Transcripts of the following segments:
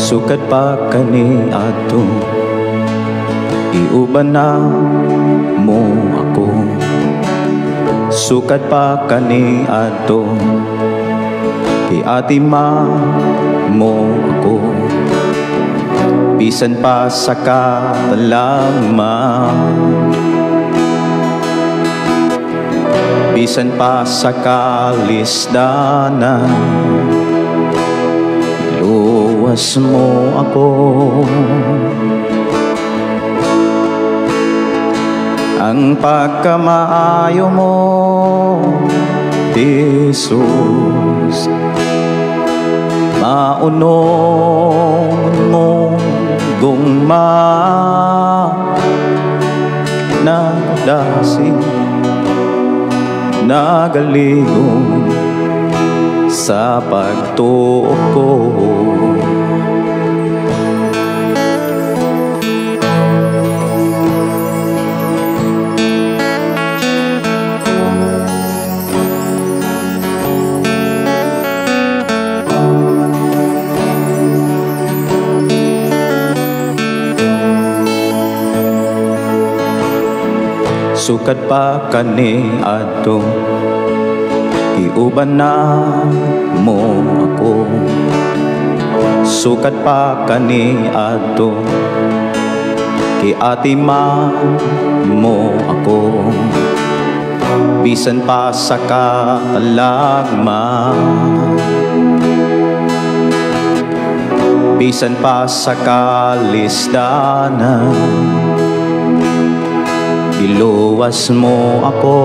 Sukad pa kaniadto, giuban na mo ako. Sukad pa kaniadto, giatiman mo ako. Bisan pa sa katalagman, bisan pa sa kalisdanan, luwas mo ako. Ang pagkamaayo mo, Jesus, maunong mo gugma, nagdasig, nagaligon sa pagtuo ko. Sukad pa kaniadto, giuban na mo ako. Sukad pa kaniadto, giatiman mo ako. Bisan pa sa katalagman, bisan pa sa kalisdanan, iluwas mo ako.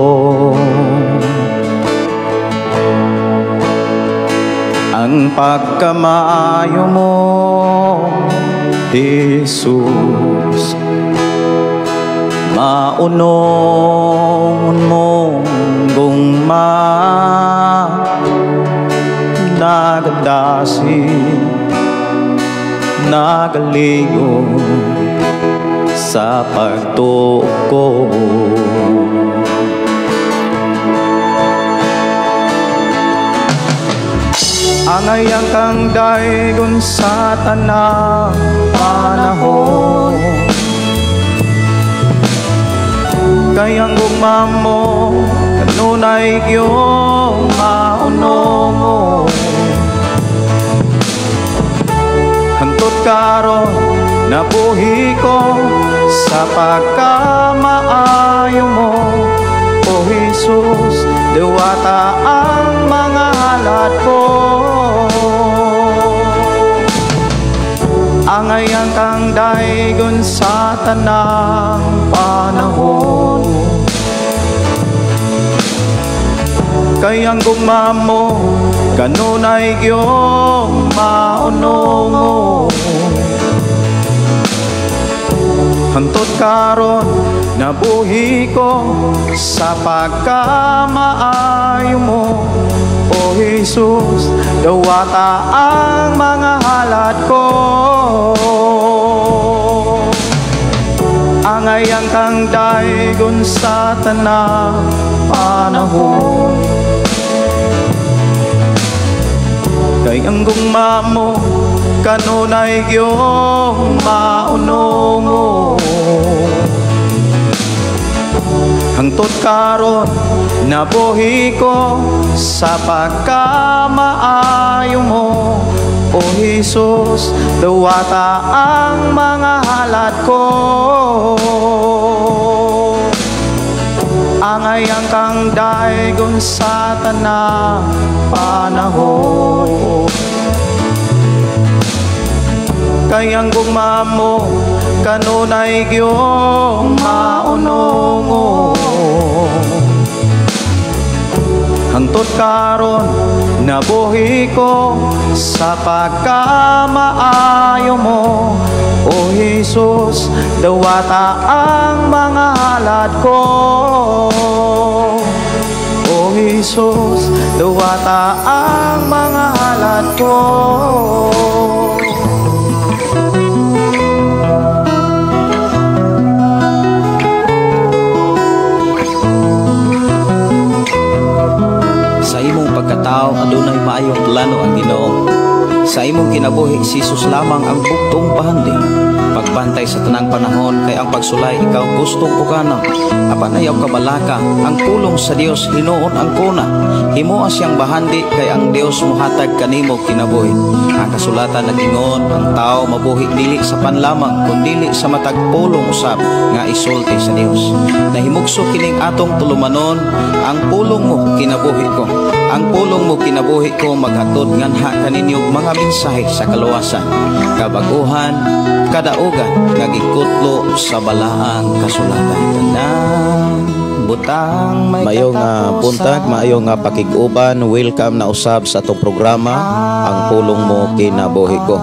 Ang pagkamaayo mo, Jesus, maunong mo gugma, nagadasig, nagaligo sa pagtuo ko. Angay ang kang daygon sa tanang panahon, kay ang gugma mo kanunay gyud maunong. Hangtod karon nabuhi ko sa pagkamaayo mo, O Jesus, diwata ang mga halad ko. Angay ang kang daygon sa tanang panahon, kay ang gugma mo kanunay gyud maunong. Hangtod karon nabuhi ko sa pagkamaayo mo, O Jesus, dawata ang mga halad ko. Angay ang kang daygon sa tanang panahon, kay ang gugma mo kanunay gyud maunong. Hangtod karon nabuhi ko sa pagkamaayo mo, O Jesus, dawata ang mga halad ko. Angay ang kang daygon sa tanang panahon, kay ang gugma mo kanunay gyud maunong. Hangtod karon nabuhi ko sa pagkamaayo mo, O Jesus, dawata ang mga halad ko. O Jesus, dawata ang mga halad ko. Sa imong pagkatao adunay maayong plano ang Ginoo. Sa imong kinabuhi, si Jesus lamang ang bugtong bahandi. Pagbantay sa tanang panahon kay ang pagsulay ikaw gustong pugana. Apan ayaw kabalaka, ang pulong sa Dios hinuon ang kuna. Himoa siyang bahandi kay ang Dios mohatag kanimo kinabuhi. Ang kasulatan nag-ingon, ang tao mabuhi dili sa panlamang kundili sa matag pulong usab nga isulti sa Dios. Nahimugso kining atong tulumanon, ang pulong mo kinabuhi ko. Ang pulong mo kinabuhi ko maghatod nganha kaninyo mga mensahe sa kaluwasan, kabaguhan, kadaugan nga gikutlo sa balaang kasulatan. Tanang butang may Maayong buntag, maayong pakig-uban, welcome na usab sa atong programa, Ang Pulong Mo Kinabuhi Ko.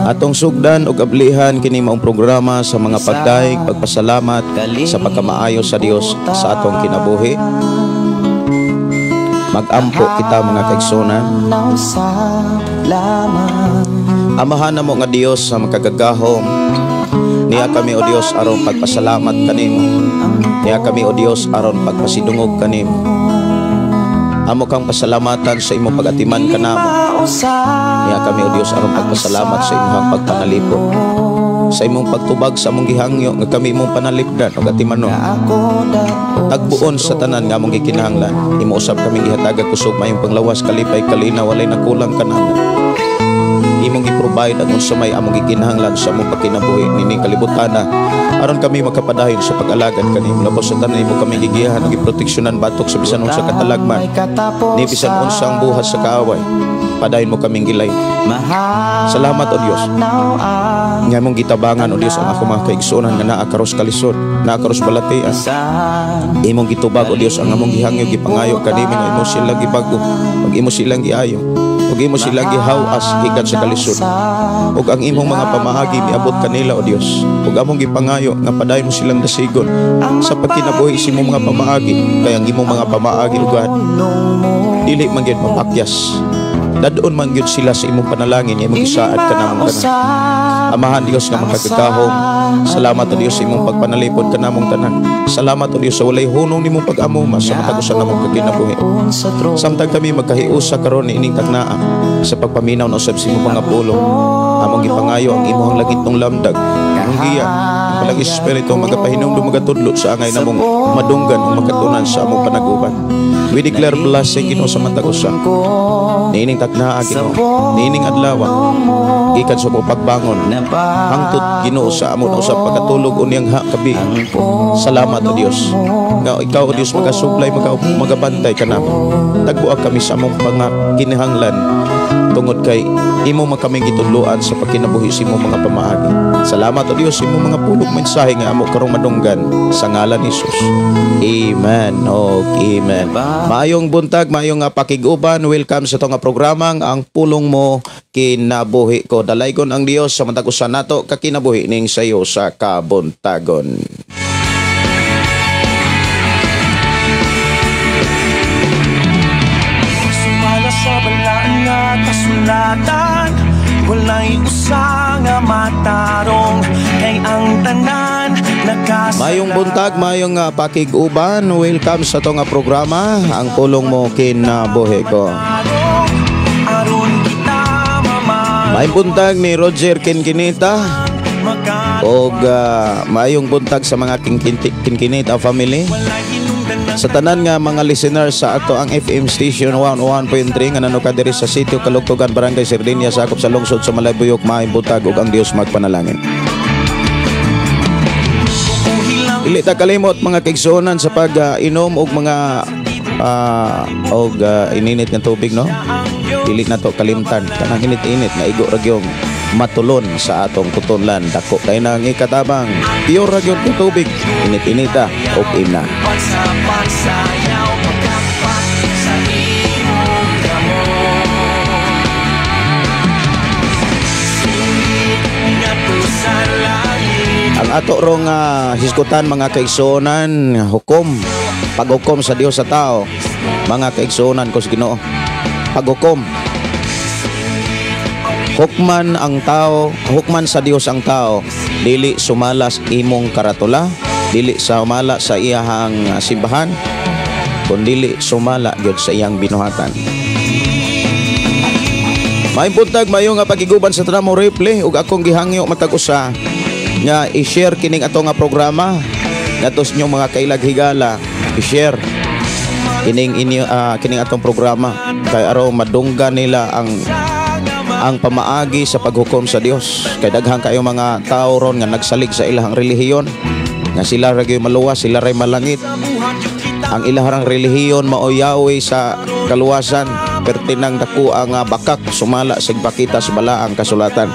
Atong sugdan og ablihan kini maong programa sa mga pagdaig, pagpasalamat sa pagkamaayo sa Dios sa atong kinabuhi. Magampo kita, mga kaigsunan. Amahan namo nga Dios sa makagagahom, niya kami, O Dios, aron pagpasalamat kanimo. Niya kami, O Dios, aron pagpasidungog kanimo. Amo kang pasalamatan sa imong pag-atiman kanamo. Niya kami, O Dios, aron pagpasalamat sa imong pagpanalipod, sa imong pagtubag sa among gihangyo nga kami imong panalipdan ug atimanon. Tagbuon sa tanan nga among gikinahanglan. Imo usab kami gihatagag kusog, mayong panglawas, kalipay, kalinaw, walay nakulang kanamo. Imong gi-provide ang unsa may among gikinahanglan sa among pagkinabuhi nining kalibutana aron kami makapadayon sa pag-alagad kanimo. Labaw sa tanan, imo kami gigiyahan ug giproteksyonan batok sa bisan unsa katalagman ni bisan unsang buhat sa kaaway. Padayon mo kaming gilay. Salamat, O Dios, nga imong gitabangan, O Dios, ang ako mga kaigsuonan nga naa karos kalisod, naa karos balatian. Imong gitubag, O Dios, ang among gihangyo, gipangayo kanimo nga imo silang gibago ug imo silang giayo ug imo silang gihaw-as gikan sa kalisod ug ang imong mga pamaagi miabot kanila, O Dios. Ug among gipangayo nga padayon mo silang dasigon sa pagkinabuhi sa imong mga pamaagi, kay ang imong mga pamaagi, O God, dili man gyud mapakyas. Dadon man gyud sila sa imong panalangin nga imong gisaad kanamong tanan. Amahan Dios nga makagagahom, salamat, O Dios, sa imong pagpanalipod kanamong tanan. Salamat, O Dios, sa walay hunong nimong pag-amuma sa matag usa namong kagkinabuhi. Samtang kami magkahiusa karon niining tagnaa sa pagpaminaw na usab sa imong mga pulong, among gipangayo ang imong langitnong lamdag, imong giya, ang Balaang Espiritu magapahinumdum, magatudlo sa angay namong madunggan ug makatunan sa among panaguban. We declare blessing, Ginoo, sa matag usa niining tagnaa, Ginoo, niining adlaw, gikan sa pagbangon hangtod, Ginoo, sa amo na usab pagkatulog unyang ha gabi. Salamat, O Dios, nga ikaw, O Dios, magasuplay, magabantay kanamo. Tagbuak kami sa among kinahanglan tungod kay imo man kami gitudloan sa pagkinabuhi sa imong mga pamaagi. Salamat, O Dios, sa imong mga pulong, mensahe nga amo karong madunggan sa ngalan ni Jesus. Amen. O amen. Maayong buntag, maayong nga pakig-uban. Welcome sa nga programang Ang Pulong Mo Kinabuhi Ko. Dalaygon ang Dios sa matag usa nato kakinabuhi ning sayo sa kabuntagon. Sumala sa balaan nga kasulatan, walay usa nga matarong, kay ang tanan nakasalan. Mayong buntag, mayong pakig-uban. Welcome sa nga programa, Ang Pulong Mo Kinabuhi Ko. Aron kita mamalo. Mayong buntag ni Roger Kinkinita og maayong buntag sa mga Kinkinita family. Walay hinungdan ng Sa tanan nga mga listeners sa ato ang FM station 101.3 nga nanuka diri sa sitio Kalugtugan, Barangay Sardinia, sakop sa lungsod sa Malaybuyok, maayong buntag ug ang Dios magpanalangin. Dili ta kalimot, mga kaigsuonan, sa pag-inom og mga og ininit nga tubig, no? Dili na to kalimtan kanang init-init nga igo ra gyud matulon sa atong kutunlan. Dako kay nang ikatabang, pure ra gyud nga tubig, init-inita og ina. Sa pagsayaw, pagkapak sa imong kamot. Sulit ngadto sa langit. Ang ato rong hisgutan, mga kaigsuonan, hukom, paghukom sa Dios sa tao, mga kaigsuonan ko sa Ginoo. Paghukom. Hukman ang tao, hukman sa Dios ang tao, dili sumala sa imong karatula, dili sumala sa iyahang simbahan, kundili sumala gyud sa iyang binuhatan. Maayong buntag, mayo nga pagiguban sa tanang replay ug akong gihangyo matag usa nga i-share kining ato nga programa ngadto sa inyong mga kailag higala. I-share kining inyo, kining atong programa kay aron madunggan nila ang pamaagi sa paghukom sa Dios. Kay daghan kayo mga tao ron nga nagsalig sa ilahang relihiyon nga sila ra gyud maluwas, sila ray malangit. Ang ilahang relihiyon maoyawi sa kaluwasan, pertinang dako ang bakak sumala sa ipakita sa balaang kasulatan.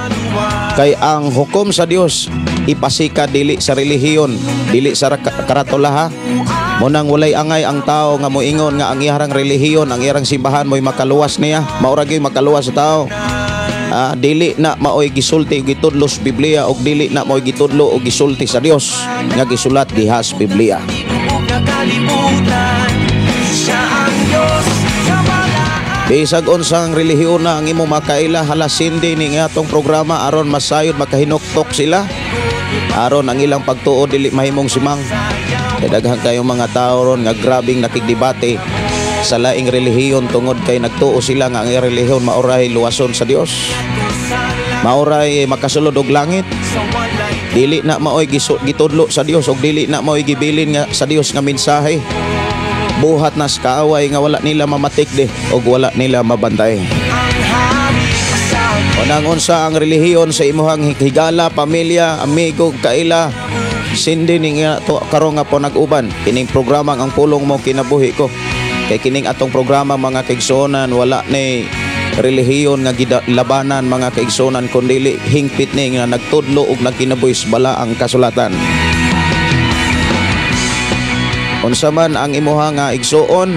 Kay ang hukom sa Dios ipasika dili sa relihiyon, dili sa karatulaha. Munang walay angay ang tao nga moingon nga ang iyang relihiyon, ang iyang simbahan mo'y makaluwas niya, mao ra gyud makaluwas sa tao. Dili na maoy gisulti og gitudlo sa Biblia og dili na maoy gitudlo og gisulti sa Dios nga gisulat diha sa Biblia. Bisag unsang relihiyon na ang imong makaila, halasindi ni nga atong programa aron masayod makahinuktok sila, aron ang ilang pagtuo dili mahimong simang. Kay daghan kayong mga tao ron nga grabing nakigdebate sa laing relihiyon tungod kay nagtuo sila nga ang relihiyon maoray luwason sa Dios, maoray makasulod og langit. Dili na maoy gitudlo sa Dios og dili na maoy gibilin nga sa Dios nga mensahe. Buhat na sa kaaway nga wala nila mamatik de og wala nila mabantay. Unang unsa ang relihiyon sa imuhang higala, pamilya, amigo, kaila, sindi ni nga to karon nga panag-uban kining programang Ang Pulong Mo Kinabuhi Ko. Kay kining atong programa mga kaigsuonan, wala ni relihiyon nga labanan mga kaigsuonan, kundili hingpit ni nga nagtudlo og nagkinabuhi sa balaang kasulatan. Unsa man ang imuha nga igsuon,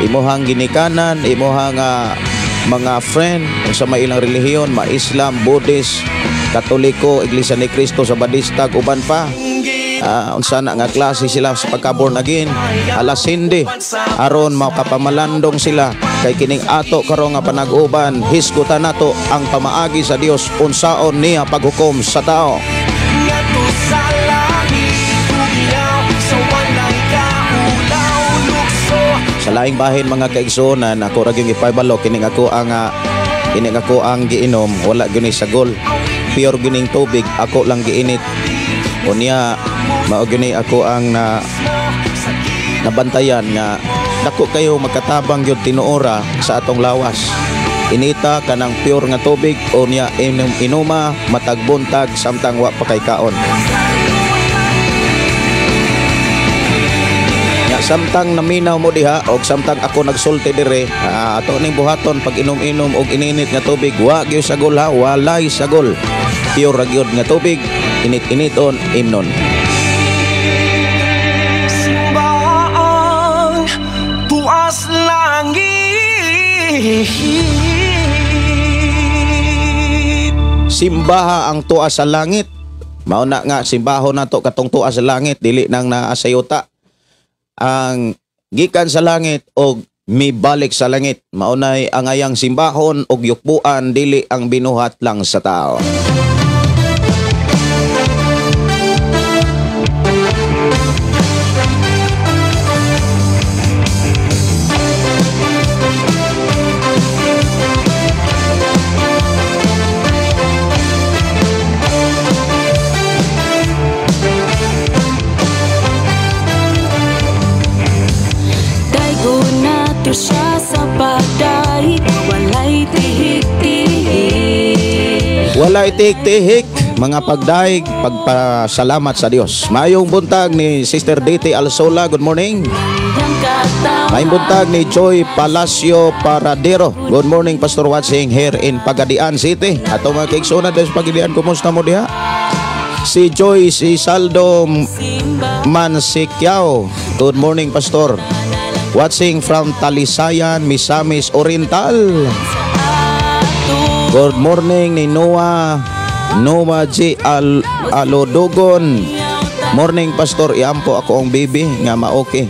imuhang ginikanan, imuha nga mga friend, unsa may ilang relihiyon, ma-Islam, Buddhist, Katoliko, Iglesia ni Cristo, Sabadista, uban pa. Unsa na nga klase sila sa pagka-born again, alas hindi aron makapamalandong sila. Kay kining ato karon nga panag-uban, hisgutan nato ang pamaagi sa Dios unsaon niya paghukom sa tao. Sa laing bahin mga kaigsuonan, ako ra gyud ipabalo kining ako ang giinom, wala gyud ni sagol, pure gyud ning tubig, ako lang giinit. Unya mao gyud ni ako ang nabantayan nga dako kayo magkatabang gyud tinuora sa atong lawas. Inita kanang pure nga tubig, unya inuma matag buntag samtang wa pa kay kaon. Nya samtang naminaw mo diha og samtang ako nagsulti dire, ato ning buhaton pag inom-inom og ininit nga tubig, wa gyud sagol ha, walay sagol. Pure ra gyud nga tubig, init-initon imnon. Simbaang tuas langit. Simbaha ang tuas sa langit. Mao na nga simbaho nato katong tuas sa langit, dili nang naa sa yuta. Ang gikan sa langit og mibalik sa langit. Mao nay ang ayang simbahon og yukbuan, dili ang binuhat lang sa tao. Siya sa pagdaig, walay tihik-tihik. Walay tihik-tihik, mga pagdaig, pagpasalamat sa Dios. Mayong buntag ni Sister DT Alsola, good morning. Mayong buntag ni Joy Palacio Paradero. Good morning Pastor Watching here in Pagadian City. Ato mga kaigsoon na sa Pagadian, kumusta mo diha? Si Joy, si Saldo Mansikyao. Good morning Pastor. Watching from Talisayan, Misamis Oriental. Good morning ni Noah, Noah G. Alodogon. Morning Pastor, iampo ako ang baby nga maoke.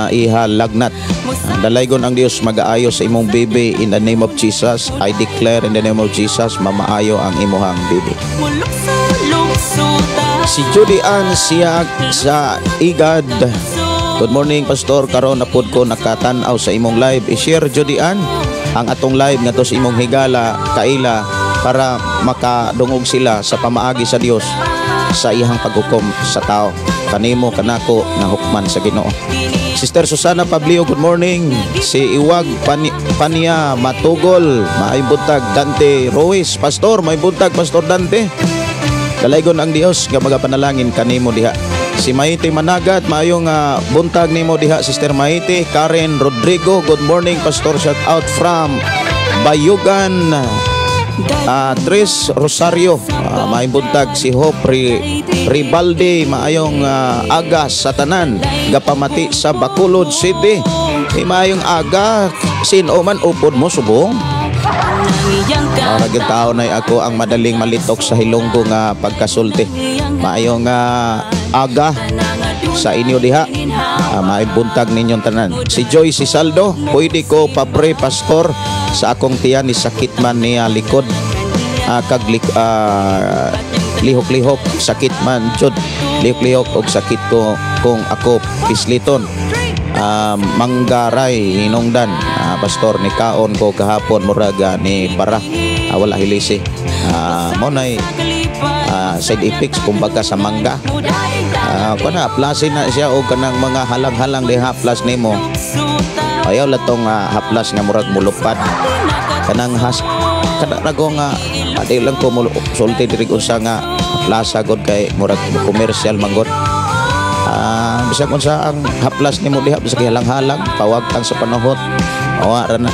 Iha lagnat. Dalaygon ang Dios mag-aayo sa imong baby in the name of Jesus. I declare in the name of Jesus, mamaayo ang imuhang baby. Si Judy Ann siya sa Igad. Good morning Pastor, karon na pud ko nakatan-aw sa imong live. I-share Judy Ann. Ang atong live ngadto sa imong higala, kaila, para makadungog sila sa pamaagi sa Dios sa iyang paghukom sa tao, kanimo, kanako nga hukman sa Ginoo. Sister Susana Pablio, good morning. Si Iwag Pania Matugol, maayong buntag. Dante Ruiz, Pastor, maayong buntag, Pastor Dante. Dalaygon ang Dios nga magapanalangin kanimo diha. Si Maite Managat, maayong buntag nimo diha, Sister Maite. Karen Rodrigo, good morning, Pastor, shout out from Bayugan. Tris Rosario, maayong buntag. Si Hope Ribaldi, maayong aga sa tanan. Gapamati sa Bacolod City. Eh, maayong aga, sino man upod mo subong? Mao tao na ako ang madaling malitok sa Hilonggo nga pagkasulti. Maayong aga sa inyo diha. Maayong buntag ninyong tanan. Si Joy si Saldo, pwede ko pa-pray, Pastor, sa akong tiyan ni sakit man niya likod. Kag lihok-lihok sakit man jud, lihok-lihok og sakit ko kung ako pisliton. Manggaray hinungdan, Pastor, ni kaon ko kahapon, murag ni bara, wala hilisi. Mo nay side effects kumbaga sa mangga. Kuna haplasin na siya og kanang mga halang-halang di haplas nimo. Ayaw latong haplas nga murag mulupad, kanang has kada rago nga adi lang ko sulti diri unsa nga haplasa god kay murag commercial manggod. Bisag unsa ang haplas nimo diha, bisag halang-halang, pawagtang sa panuhot, awa ra na.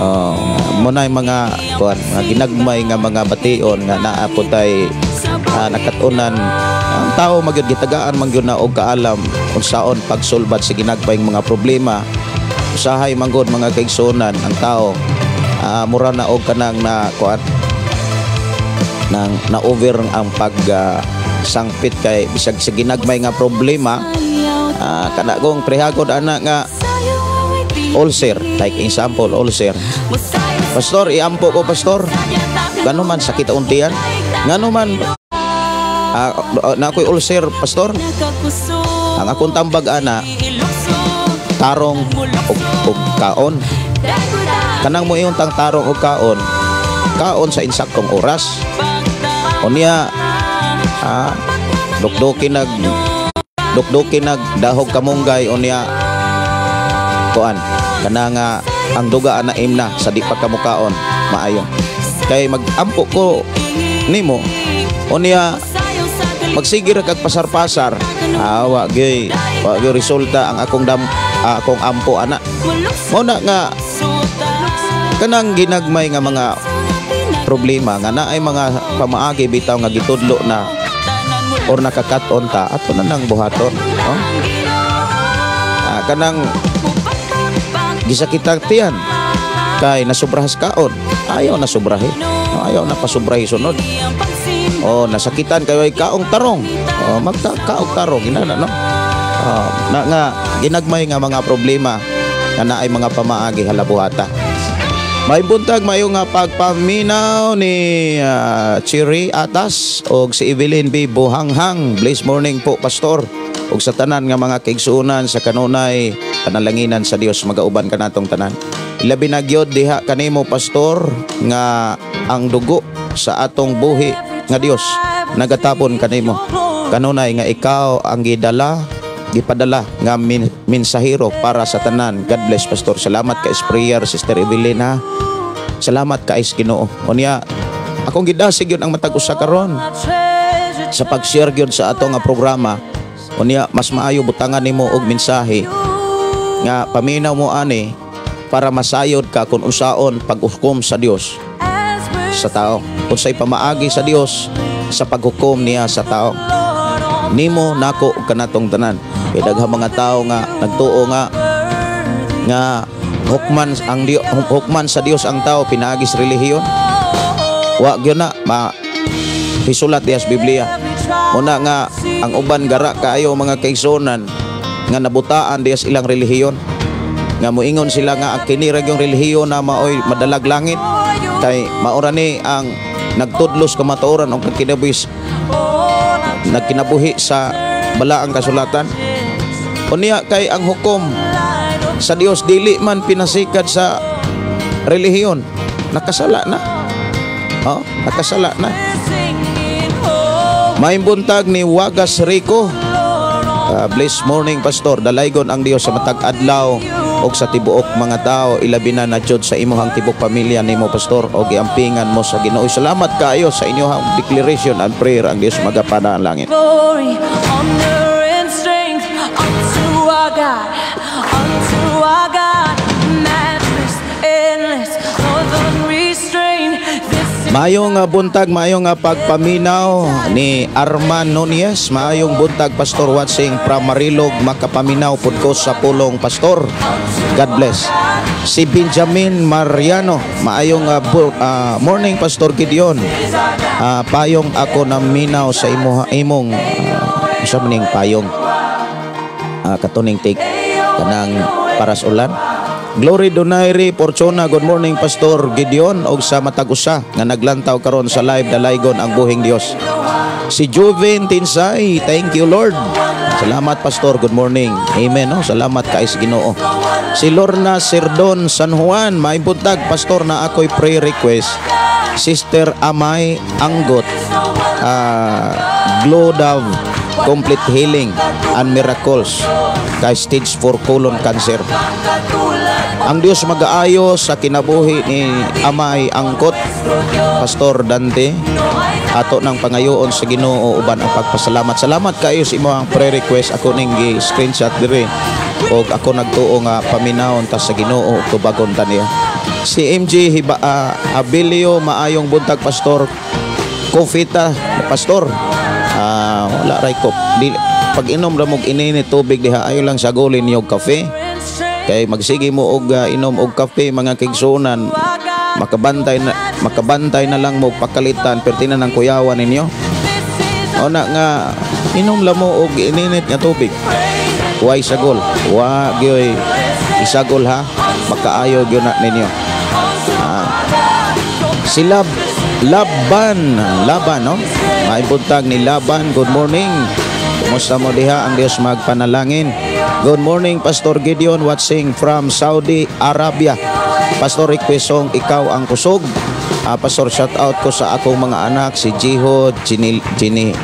Oh, mo na yung mga kuan, mga ginagmay nga mga bation nga naa po tay nakatunan. Ang tao magyud gitagaan man gyud na og kaalam unsaon pagsulbad sa ginagmayng mga problema. Usahay manggod, mga kaigsuonan, ang tao mura na og kanang na kuan nang na over ang pag sangpit kay bisag sa ginagmay nga problema, kana kong prehagod ana nga ulcer, like example ulcer. "Pastor, iampo ko, Pastor." Gano man sakit untian, ngano man na ako'y ulcer, Pastor. Ang akong tambag ana, tarong og kaon. Kanang mo iyong tang tarong og kaon, kaon sa insaktong oras. Unya dukdukin nag dahog kamunggay. Unya kuan kana nga ang duga ana imna sa di pa kamukaon, maayo kay magampo ko nimo, unya magsige ra kag pasar-pasar, wa gyud resulta ang akong dam akong ampo ana. Mao na nga kanang ginagmay nga mga problema nga naay mga pamaagi bitaw nga gitudlo na or nakakat-on ta, ato na nang buhaton, no? Kanang gisakitan tiyan kay nasubrahas kaon, ayaw na subrahi, no, ayaw na pasubrahi sunod. O nasakitan kayo ay kaong tarong, o magta kaog tarong inana, no? Oh, na nga ginagmay nga mga problema nga naay mga pamaagi, halabuhata. May buntag, mayo nga pagpaminaw ni Chiri Atas og si Evelyn B. Buhanghang. Blessed morning po, Pastor, ug sa tanan nga mga kaigsuonan sa kanunay panalanginan sa Dios magauban kanatong tanan. Ilabi na gyud diha kanimo, Pastor, nga ang dugo sa atong buhi nga Dios nagatapon kanimo. Kanunay nga ikaw ang gidala gipadala nga minsahero para sa tanan. God bless, Pastor. Salamat kay prayer, Sister Evelyn, ha. Salamat kay Ginoo. Unya akong gidasig yun ang matag usa karon sa pag-share gyud sa ato nga programa. Unya mas maayo butangan nimo og mensahe nga paminaw mo ani para masayod ka kung unsaon paghukom sa Dios sa tao. Unsay pamaagi sa Dios sa paghukom niya sa tao. Nimo, nako ug kanatong tanan. Kay daghang mga tao nga nagtuo nga nga hukman ang Dios, hukman sa Dios ang tao pinaagi sa relihiyon. Wa gyud na ma hisulat diha sa Biblia. Muna nga ang uban gara kaayo, mga kaigsuonan, nga nabutaan diha sa ilang relihiyon. Nga moingon sila nga ang kini ra gyung relihiyon na maoy madalag langit kay maora ni ang nagtudlos kamatuoran og nagkinabuhi sa balaang kasulatan. Unya kay ang hukom sa Dios dili man pinasikat sa relihiyon, nakasala na. Oh, nakasala na. Maayong buntag ni Wagas Rico. Bless morning, Pastor. Dalaygon ang Dios sa matag adlaw og sa tibuok mga tao, ilabi na na jud sa imong tibok pamilya nimo, Pastor, og giampingan mo sa Ginoo. Salamat kaayo sa inyong declaration and prayer. Ang Dios magapanalangin. Glory, honor, and strength unto our God, unto our God, matchless, endless, love unrestrained. This is Maayong buntag, maayong pagpaminaw ni Arman Nunez. Maayong buntag, Pastor, watching from Marilog, makapaminaw pud ko sa pulong, Pastor. God bless. Si Benjamin Mariano, maayong morning, Pastor Gideon. Payong ako naminaw sa imo imong sa maning payong. Katuning take kanang paras ulan. Glory Donaire Fortuna, good morning, Pastor Gideon og sa matag usa nga naglantaw karon sa live, dalaygon ang buhing Dios. Si Juven Tinsay, thank you, Lord. Salamat, Pastor, good morning. Amen, no? Salamat kay sa Ginoo. Si Lorna Serdon San Juan, maayong buntag, Pastor, na ako'y prayer request. Sister Amay Anggot, Glow Dove, complete healing and miracles kay stage 4 colon cancer. Ang Dios mag-aayo sa kinabuhi ni Amay Angkot, Pastor Dante. Ato nang pangayoon sa Ginoo uban ang pagpasalamat. Salamat kaayo sa imong prayer request. Ako ning gi-screenshot diri og ako nagtuo nga paminawon ta sa Ginoo ug tubagon ta niya. Si MG Hiba, Abilio, maayong buntag, Pastor. Coffee ta, Pastor. Wala ray ko. Di, pag inom ra mo inini tubig diha, ayo lang sagolin niyo kafe. Kay magsige mo og inom og kape, mga kaigsuonan, makabantay na lang mo pakalitan perti na ng kuyawan ninyo. O na nga inom la mo og ininit nga tubig. Way sagol, wa gyoy isagol ha, makaayo gyud na ninyo. Si Laban, Laban, no? Maayong buntag ni Laban, good morning. Kumusta mo diha? Ang Dios magpanalangin. Good morning, Pastor Gideon, watching from Saudi Arabia. Pastor, request song Ikaw ang Kusog. Pastor, shout out ko sa akong mga anak si Jihod, Ginny, Ginny,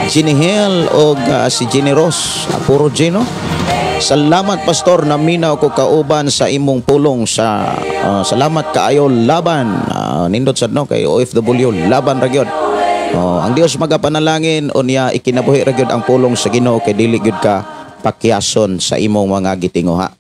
Ginny Hill og si Ginny Rose. Puro Gino. Salamat, Pastor, naminaw ko kauban sa imong pulong sa salamat kaayo, Laban. Nindot sad no kay OFW Laban ra gyud. Oh, ang Dios magapanalangin unya ikinabuhi ra gyud ang pulong sa Ginoo kay dili gyud ka pakyason sa imong mga gitinguha.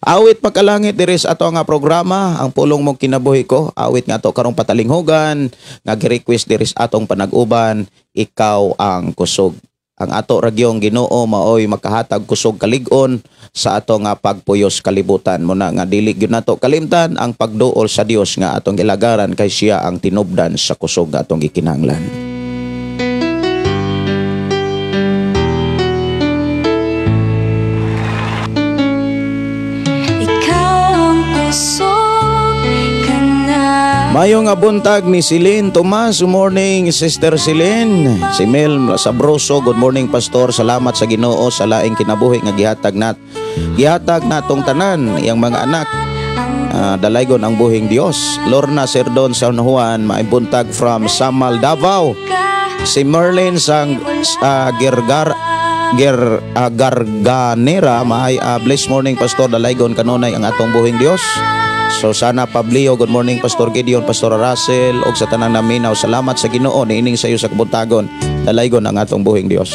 Awit pagkalangit diri sa ato nga programa, ang pulong mong kinabuhi ko, awit nga ato karong patalinghugan, nga gi-request diri sa atong panag-uban, Ikaw ang Kusog. Ang ato ragyong Ginoo maoy makahatag kusog kalig-on sa ato nga pagpuyos kalibutan. Muna nga dili gyud nato kalimtan ang pagduol sa Dios nga atong gilagaran kay siya ang tinubdan sa kusog nga atong gikinahanglan. Ikaw ang kusog ka na. Maayong nga buntag ni Celine Tomas. Good morning, Sister Celine. Si Mel Sabroso, good morning, Pastor. Salamat sa Ginoo sa laing kinabuhi nga gihatag nat. Gihatag natong tanan iyang mga anak. Dalaygon ang buhing Dios. Lorna Serdon San Juan, maayong buntag from Samal, Davao. Si Merlin sang Gergar Ger Garganera, may blessed morning, Pastor, dalaygon kanunay ang atong buhing Dios. Susana Pablio, good morning, Pastor Gideon, Pastor Russell og sa tanang naminaw. Salamat sa Ginoo niining sayo sa kabuntagon. Dalaygon ang atong buhing Dios.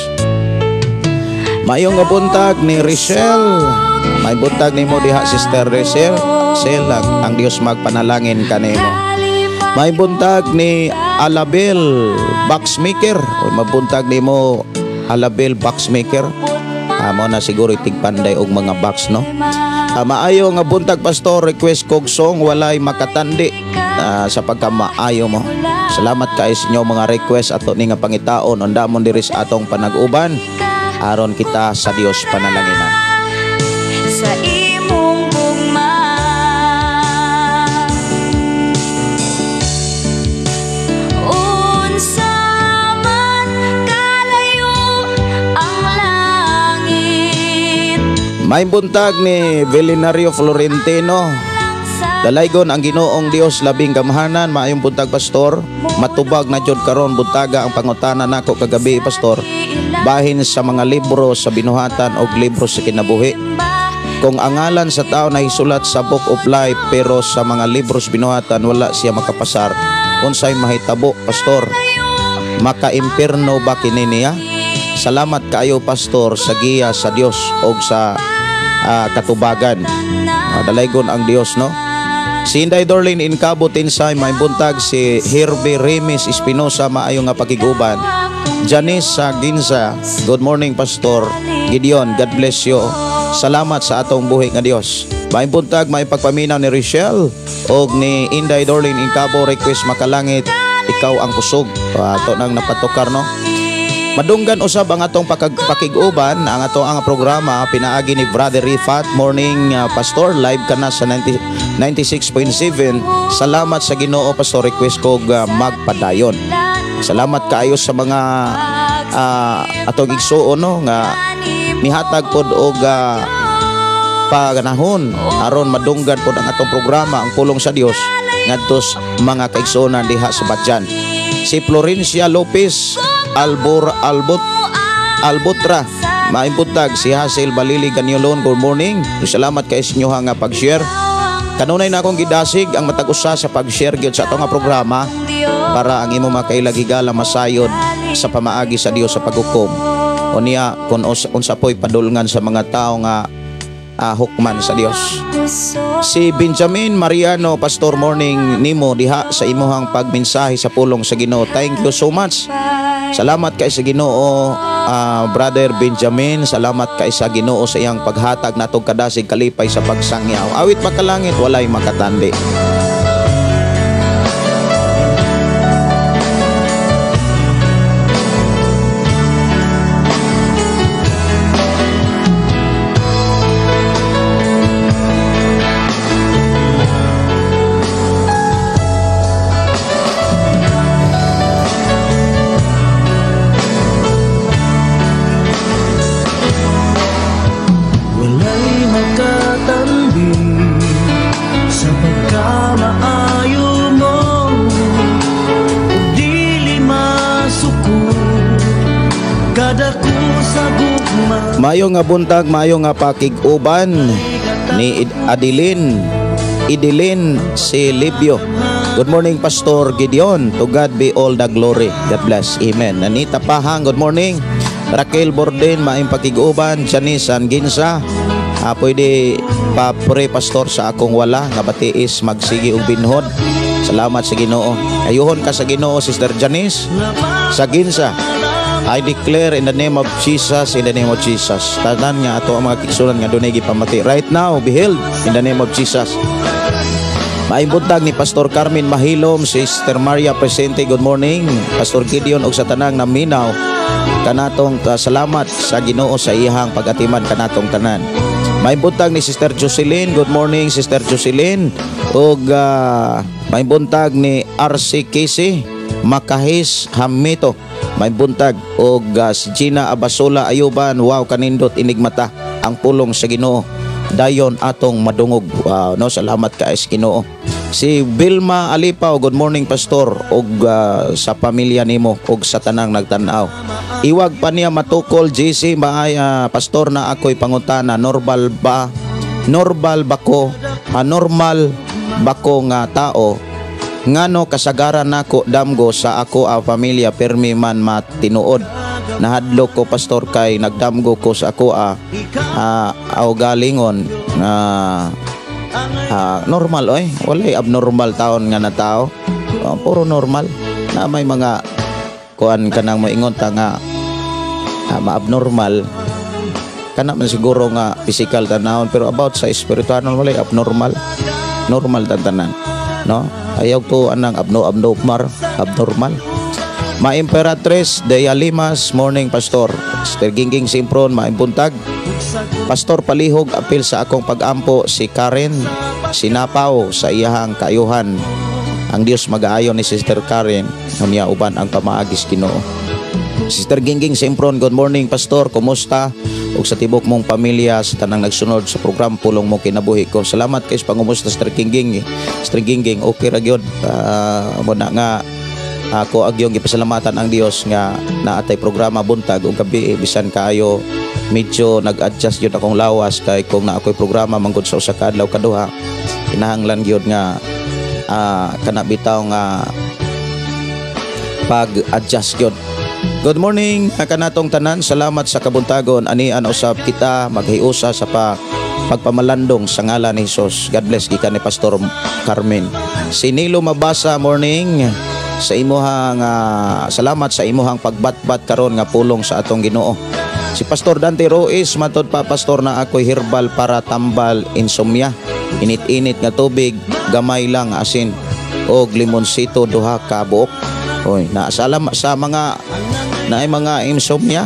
Maayong nga buntag ni Richelle. May buntag nimo diha, Sister Richelle. Sel, ang Dios magpanalangin kanimo. May buntag ni Alabel Boxmaker. O mabuntag nimo, Alabel Boxmaker. Amo na siguro tigpanday og mga box, no? Maayo nga buntag, Pastor, request kog song Walay Makatandi sa pagkamaayo mo. Salamat kay sa inyo mga request ato ni nga pangitaon undamon diri sa atong panag-uban aron kita sa Dios panalanginan. Sa imong gugma. Unsa man kalayo ang langit. May buntag ni Belinario Florentino. Dalaygon ang Ginoong Dios labing gamhanan, maayong buntag pastor. Matubag na jud karon buntaga ang pangutana nako kagabi pastor. Bahin sa mga libro sa binuhatan og libro sa kinabuhi. Kung ang ngalan sa tao nahisulat sa Book of Life pero sa mga libro sa binuhatan wala siya makapasar, unsay mahitabo pastor? Maka-impierno ba kini niya? Salamat kaayo pastor sa giya sa Dios og sa katubagan. Dalaygon ang Dios, no? Si Inday Dorlin Incabo Tinsay, may buntag. Si Herbie Remis Espinosa, maayo nga pakiguban. Janice sa Ginza, good morning Pastor Gideon, God bless you. Salamat sa atong buhi nga Dios. May buntag, may pagpaminaw ni Richelle og ni Inday Dorlin Incabo, request makalangit ikaw ang kusog. Ato nang napatukar, no? Madunggan usab ang atong pakig-uban ang ato ang programa pinaagi ni Brother Rifat. Morning Pastor, live ka na sa 96.7. Salamat sa Ginoo Pastor, request ko magpadayon. Salamat kaayo sa mga atong igsuon, no, nga mihatag pod og paganahon aron madunggan pod ang atong programa ang pulong sa Dios ngadto mga kaigsuonan diha sa Badyan. Si Florencia Lopez Albotra, maimbuntag. Si Hazel Balili Ganyolon, good morning. Salamat kay sa inyo nga pag-share. Kanunay na akong gidasig ang matag usa sa pag-share gyud sa atong nga programa para ang imo makailagigala masayod sa pamaagi sa Dios sa paghukom. Unya kun unsa po'y padulngan sa mga tawo nga hukman sa Dios. Si Benjamin Mariano, Pastor, morning nimo diha sa imuhang pagmensahe sa pulong sa Ginoo. Thank you so much. Salamat kay sa Ginoo, Brother Benjamin. Salamat kay sa Ginoo sa iyang paghatag natong kadasig kalipay sa pagsangyaw. Awit makalangit, walay makatandi. Mayo nga buntag, mayo nga pakig-uban ni Adeline, Idilin si Libyo. Good morning Pastor Gideon. To God be all the glory. God bless. Amen. Anita Pahang, good morning. Raquel Borden, maayong pakig-uban. Janice Anginsa, pwede pa-pray Pastor sa akong wala nga batiis magsigi og binhod. Salamat sa Ginoo. Ayuhon ka sa Ginoo, Sister Janice sa Ginsa. I declare in the name of Jesus, in the name of Jesus. Tanan nga ato ang mga kigsunan nga dunay gipamati. Right now, be healed in the name of Jesus. Maayong buntag ni Pastor Carmen Mahilom, Sister Maria Presente, good morning. Pastor Gideon og sa tanang naminaw kanatong salamat sa Ginoo sa iyang pag-atiman kanatong tanan. Maayong buntag ni Sister Jocelyn, good morning Sister Jocelyn. Og maayong buntag ni RC Casey Makahis Hamito. May buntag og si Gina Abasola Ayuban, wow kanindot inigmata ang pulong sa Ginoo. Dayon atong madungog. Wow, no, salamat ka sa Ginoo. Si Vilma Alipaw, good morning Pastor og sa pamilya nimo og sa tanang nagtan-aw. Iwag pa niya matukol JC maay pastor na ako'y pangutana, normal ba ko, normal ba ko nga tao ngano kasagaran nako damgo sa ako a pamilya permi man matinuod. Nahadlok ko pastor kay nagdamgo ko sa ako a galingon normal oy, walay abnormal taon nga na tao. Puro normal na may mga kuan kanang moingon ta nga maabnormal kana man siguro nga physical tanawon, pero about sa espiritual walay abnormal, normal tantanan, no? Ayaw to anang abnormal. Ma Imperatriz de Alimas, morning Pastor. Sister Gingging Simpron, maimbuntag. Pastor palihog apil sa akong pagampo si Karen Sinapaw sa iyahang kaayuhan. Ang Dios mag-aayon ni Sister Karen unya uban ang pamaagis Ginoo. Sister Gingging Simpron, good morning Pastor. Kumusta? Ug sa tibok mong pamilya, sa tanang nagsunod sa program Pulong Mo Kinabuhi Ko. Salamat kay sa pangumusta, Sister Kingging. Sister Gingging, okay ra gyud. Mo na nga ako agyong gipasalamatan ang Dios nga naatay programa buntag ug gabi, bisan kaayo medyo nag-adjust gyud akong lawas, kay kung naa ako'y programa manggod sa usa ka adlaw kaduha, kinahanglan gyud nga kana bitaw nga pag-adjust gyud. Good morning kanatong tanan. Salamat sa kabuntagon. Anian usab kita maghiusa sa pagpamalandong sa ngalan ni Jesus. God bless gikan ni Pastor Carmen. Si Nilo Mabasa, morning sa imuhang salamat sa imuhang pagbatbat karon nga pulong sa atong Ginoo. Si Pastor Dante Ruiz, matod pa, Pastor, na ako'y herbal para tambal insomnia. Init-init nga tubig, gamay lang asin og limonsito duha ka buok. Oy, naasalam sa mga naay mga insomnia.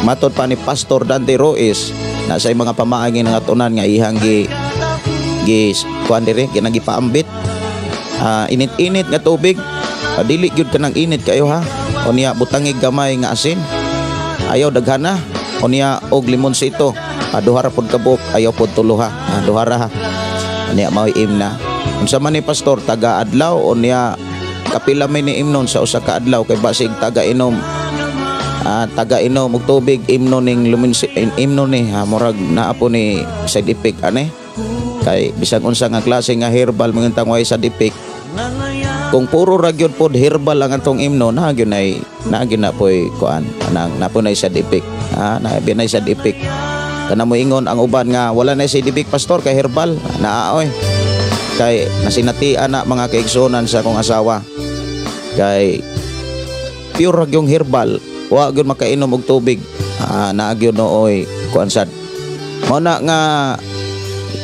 Matod pa ni Pastor Dante Ruiz, na sa mga pamaagi nga atunan nga ihang gi gi kuan diri ginagipaambit. Init-init nga tubig, dili gyud kanang init kayo ha. Unya butangig gamay nga asin. Ayaw daghana. Unya og limonsito. Duha ra pud ka buok, ayaw pud tulo ha. Duha ra ha. Unya mao'y imna. Unsa man ni, Pastor, taga adlaw? Unya kapila may ni imnon sa usa ka adlaw, kay basig taga inom og tubig, imnon ning luminsi, imnon ni ha, murag naa po ni side effect ane, kay bisag unsa nga klase nga herbal mga way side effect. Kung puro ra gyud pod herbal ang atong imno, na gyud nay na gyud na poy kuan anang na po nay side effect ha, na nay side effect. Kana mo ingon ang uban nga wala na side effect, Pastor, kay herbal naa oy, kay nasinatian na, mga kaigsunan, sa akong asawa, kay pure ra gyung herbal, wa gyud makainom og tubig, naa gyud nooy kuan sad. Mao na nga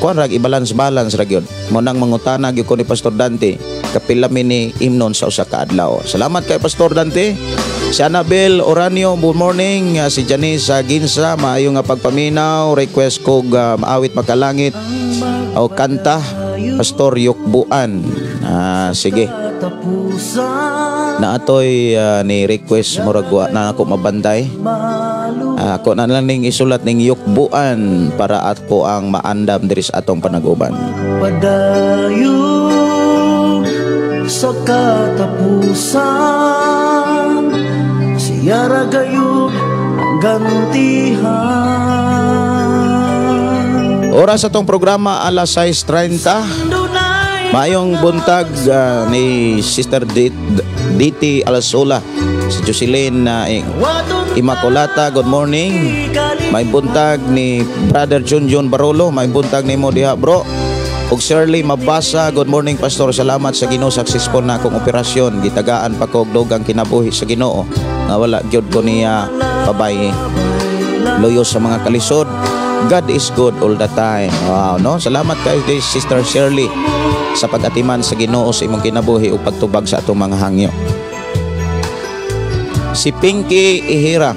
kuan ra, i-balance balance ra gyud. Mao nang mangutana gyud ko ni Pastor Dante kapila mi ni imnon sa usa ka adlaw. Salamat kay Pastor Dante. Si Annabel Oranio, good morning. Si Janice Ginsa, maayo nga pagpaminaw. Request ko maawit makalangit o kanta Pastor Yukbuan. Sige. Naatoy ni request, murag wa na ako mabantay. Ako na lang ning isulat ning Yukbuan para ako ang maandam diri sa atong panaguban. Padayon sa katapusan, siya ra gayud ang gantihan. Oras sa atong programa, alas 6:30. Maayong buntag ni Sister DT Alasola, si Jocelyn Immaculata, good morning. May buntag ni Brother Junjun Barolo, may buntag nimo diha, bro. Ug Shirley Mabasa, good morning, Pastor. Salamat sa Ginoo, successful na akong operasyon. Gitagaan pa ko og dugang kinabuhi sa Ginoo. Nga wala gyud ko niya pabay. Luyo sa mga kalisod. God is good all the time. Wow, no? Salamat kay Sister Shirley sa pag-atiman sa Ginoo sa imong kinabuhi ug pagtubag sa atong mga hangyo. Si Pinky Ihira,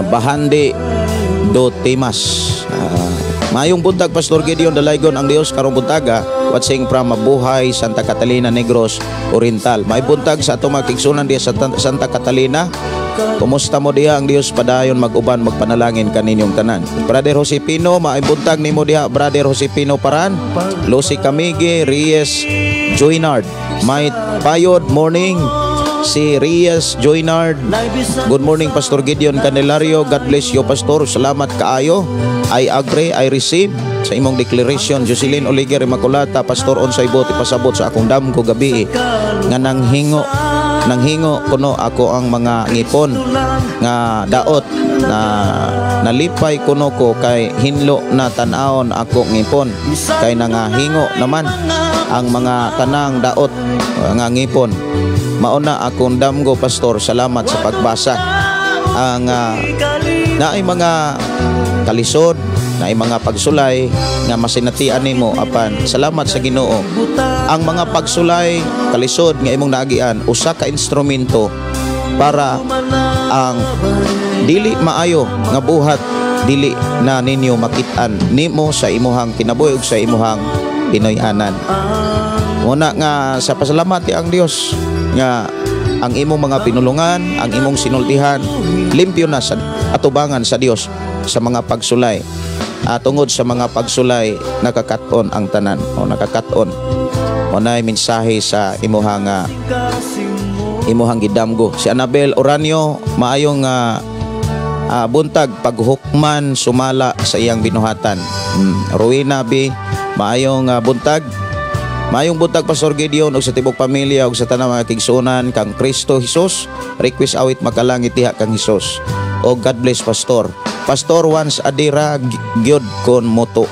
Bahandi do Timas. Maayong buntag, Pastor Gideon Dalaygon ang Dios karong buntaga. Watching from Mabuhay, Santa Catalina, Negros Oriental. May buntag sa atong mga kaigsunan diya sa Santa Catalina. Kumusta mo diha? Ang Dios padayon mag-uban, magpanalangin kaninyong tanan. Brother Josepino, maay buntag nimo diha, Brother Josepino Paran. Lucy Camige, Reyes Joinard. May payod morning si Reyes Joinard. Good morning, Pastor Gideon Candelario. God bless you, Pastor. Salamat kaayo. I agree, I receive sa imong declaration. Jocelyn Oliger Immaculata, Pastor, unsay buot ipasabot sa akong damgo gabi nga nanghingo kuno ako ang mga ngipon nga daot na nalipay kuno ko kay hinlo na tan-awon ako ngipon, kay nangahingo naman ang mga tanang daot nga ngipon. Mao na akong damgo, Pastor. Salamat sa pagbasa. Ang naay mga kalisod, naay mga pagsulay nga masinatian nimo, apan salamat sa Ginoo, ang mga pagsulay, kalisod nga imong naagian, usa ka instrumento para ang dili maayo nga buhat dili na ninyo makit-an nimo sa imuhang kinabuhi ug sa imuhang Pinoy-anan. Muna nga sa pasalamat ang Dios nga ang imong mga pinulungan, ang imong sinultihan, limpyo na sa atubangan sa Dios sa mga pagsulay. Tungod sa mga pagsulay nakakaton ang tanan o nakakaton. Mao nay mensahe sa imuhang imuhang gidamgo. Si Anabel Oranio, maayong buntag, paghukman sumala sa iyang binuhatan. Rowena B, maayong buntag. Maayong buntag, Pastor Gideon, ug sa tibok pamilya ug sa tanang mga kigsuonan kang Kristo Jesus. Request awit "Makalangit Diha kang Hesus". O God bless, Pastor. Pastor, once a day ra gyud kon moto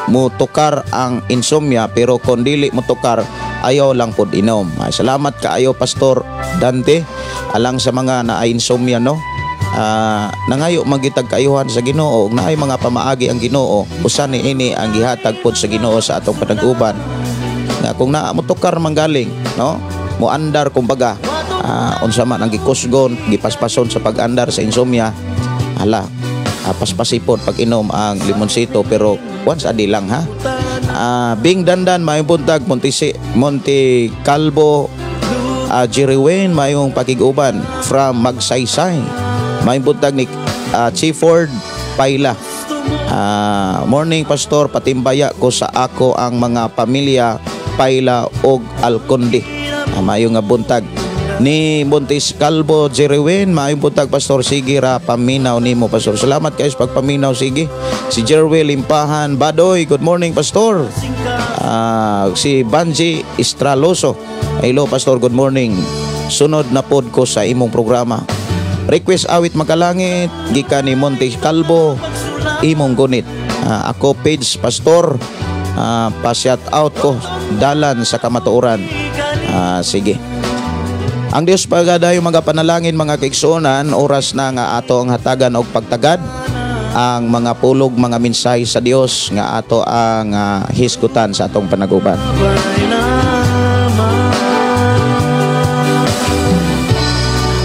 mutukar ang insomnia, pero kon dili motukar, ayaw lang pod inom. Ay, salamat kaayo, Pastor Dante, alang sa mga naay insomnia, no. Nangayo magitag kaayuhan sa Ginoo ug naay mga pamaagi ang Ginoo. Usa ni ini ang gihatag pod sa Ginoo sa atong panag-uban nga kung naa motukar manggaling, no, moandar kumbaga, unsa man ang gikusgon, gipaspason sa pag-andar sa insomnia, hala, paspasipon pag inom ang limonsito, pero once a day lang, ha. Bing Dandan, maayong buntag. Montisi Monte Calvo, Jerry Wayne, maayong pakig-uban from Magsaysay. Maayong buntag ni Chifford Paila. Morning, Pastor, patimbaya ko sa ako ang mga pamilya Paila og Alconde. Maayo nga buntag. Ni Montes Calvo Jerewin, maayong buntag, Pastor, sige ra paminaw nimo, Pastor. Salamat kayo sa pagpaminaw, sige. Si Jerwin Limpahan Badoy, good morning, Pastor. Si Banji Estraloso. Hello, Pastor, good morning. Sunod na pod ko sa imong programa. Request awit "Makalangit" gikan ni Monte Calvo, "Imong Gunit". Ako page, Pastor, pa-shout out ko dalan sa kamatuoran. Sige. Ang Dios pagadayo mga panalangin, mga kaigsuonan, oras na nga ato ang hatagan og pagtagad ang mga pulog, mga mensahe sa Dios nga ato ang hisgutan sa atong panaguban. Sabay naman.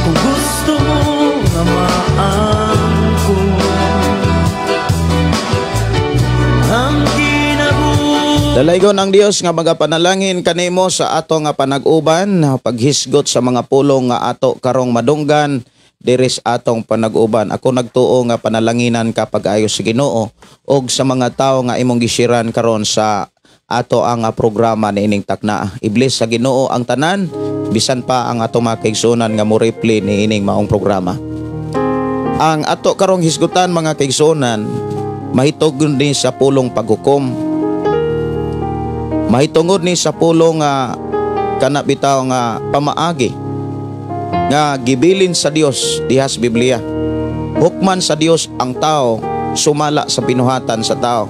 Kung gusto mo nga maangkon ang kinabuhi. Dalaygon ang Dios nga mga panalangin kanimo sa ato nga panag-uban, paghisgot sa mga pulong nga ato karong madunggan diri sa atong panag-uban. Ako nagtuo nga panalanginan ka pag-ayo sa Ginoo og sa mga tawo nga imong gisiran karon sa ato ang programa niining takna. I-bless sa Ginoo ang tanan, bisan pa ang atong mga kaigsuonan nga mo replay niining maong programa. Ang ato karong hisgutan, mga kaigsuonan, mahitungod ni sa pulong paghukom. Mahitungod ni sa pulong nga kana bitaw nga pamaagi nga gibilin sa Dios diha sa Biblia. Hukman sa Dios ang tao sumala sa binuhatan sa tao,